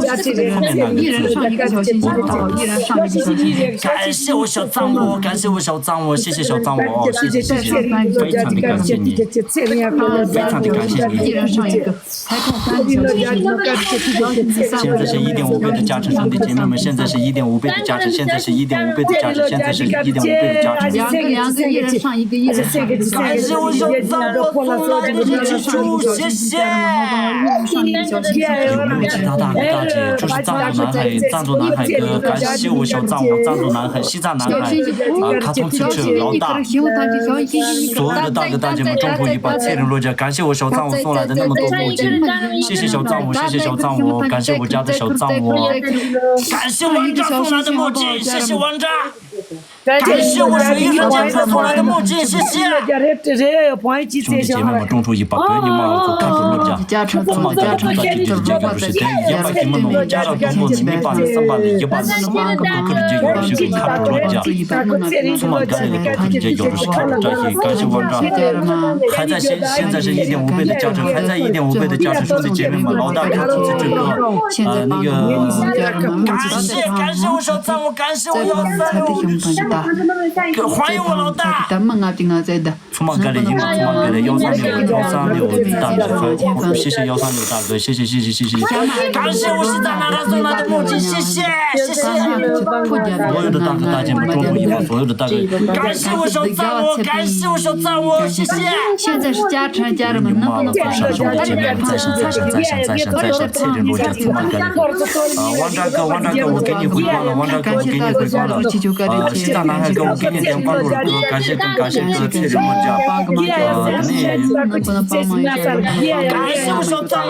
感谢我小藏獒，感谢我小藏獒，谢谢小藏獒，谢谢谢谢，非常的感谢你，非常的感谢你。现在是一点五倍的加持，兄弟姐妹们，现在是一点五倍的加持，现在是一点五倍的加持，现在是一点五倍的加持。感谢我小藏獒送来的日记，谢谢。有没有其他大哥大姐，就是藏族男孩、藏族男孩哥，感谢我小藏獒、藏族男孩、西藏男孩，啊，卡通车车老大，所有的大哥大姐们，中途一把，脆人落脚，感谢我小藏獒送来的那么多墨镜，谢谢小藏獒，谢谢小藏獒，感谢我家的小藏獒，感谢王炸送来的墨镜，谢谢王炸。 感谢我水玉人家送来的墨镜，谢谢。兄弟姐妹们，中途一把，别你妈我可看不落脚。充满感恩，充满感激，这些有些人有些人家长通过你们把你三把你一把你三把可不可以就有些人看不落脚。充满感恩的感激，这些有的是看不着些，感谢王炸。还在现现在是一点五倍的加持，还在一点五倍的加持，兄弟姐妹们，老大看出这个呃那个感谢感谢我小藏獒，感谢我幺三六。 还有我老大。ཚང་མ་དགའ་ལེ་ཡིན་ནོ། ཚང་མ་དགའ་ལེ། 幺三六， 幺三六大哥，谢谢幺三六大哥，谢谢谢谢谢谢。感谢我西藏男孩送来的墨镜，谢谢谢谢。所有的大哥大姐们，中途一把，所有的大哥，感谢我小藏獒，感谢我小藏獒，谢谢。现在是加持，家人们能不能放一下？再上兄弟姐妹们，再上再上再上再上再上，脆人落脚，充满感恩。啊，王炸哥，王炸哥，我给你回光了，王炸哥，我给你回光了。啊，西藏男孩哥，我给你点关注了，哥，感谢哥，感谢哥，脆人落脚。啊，那感谢我小藏獒。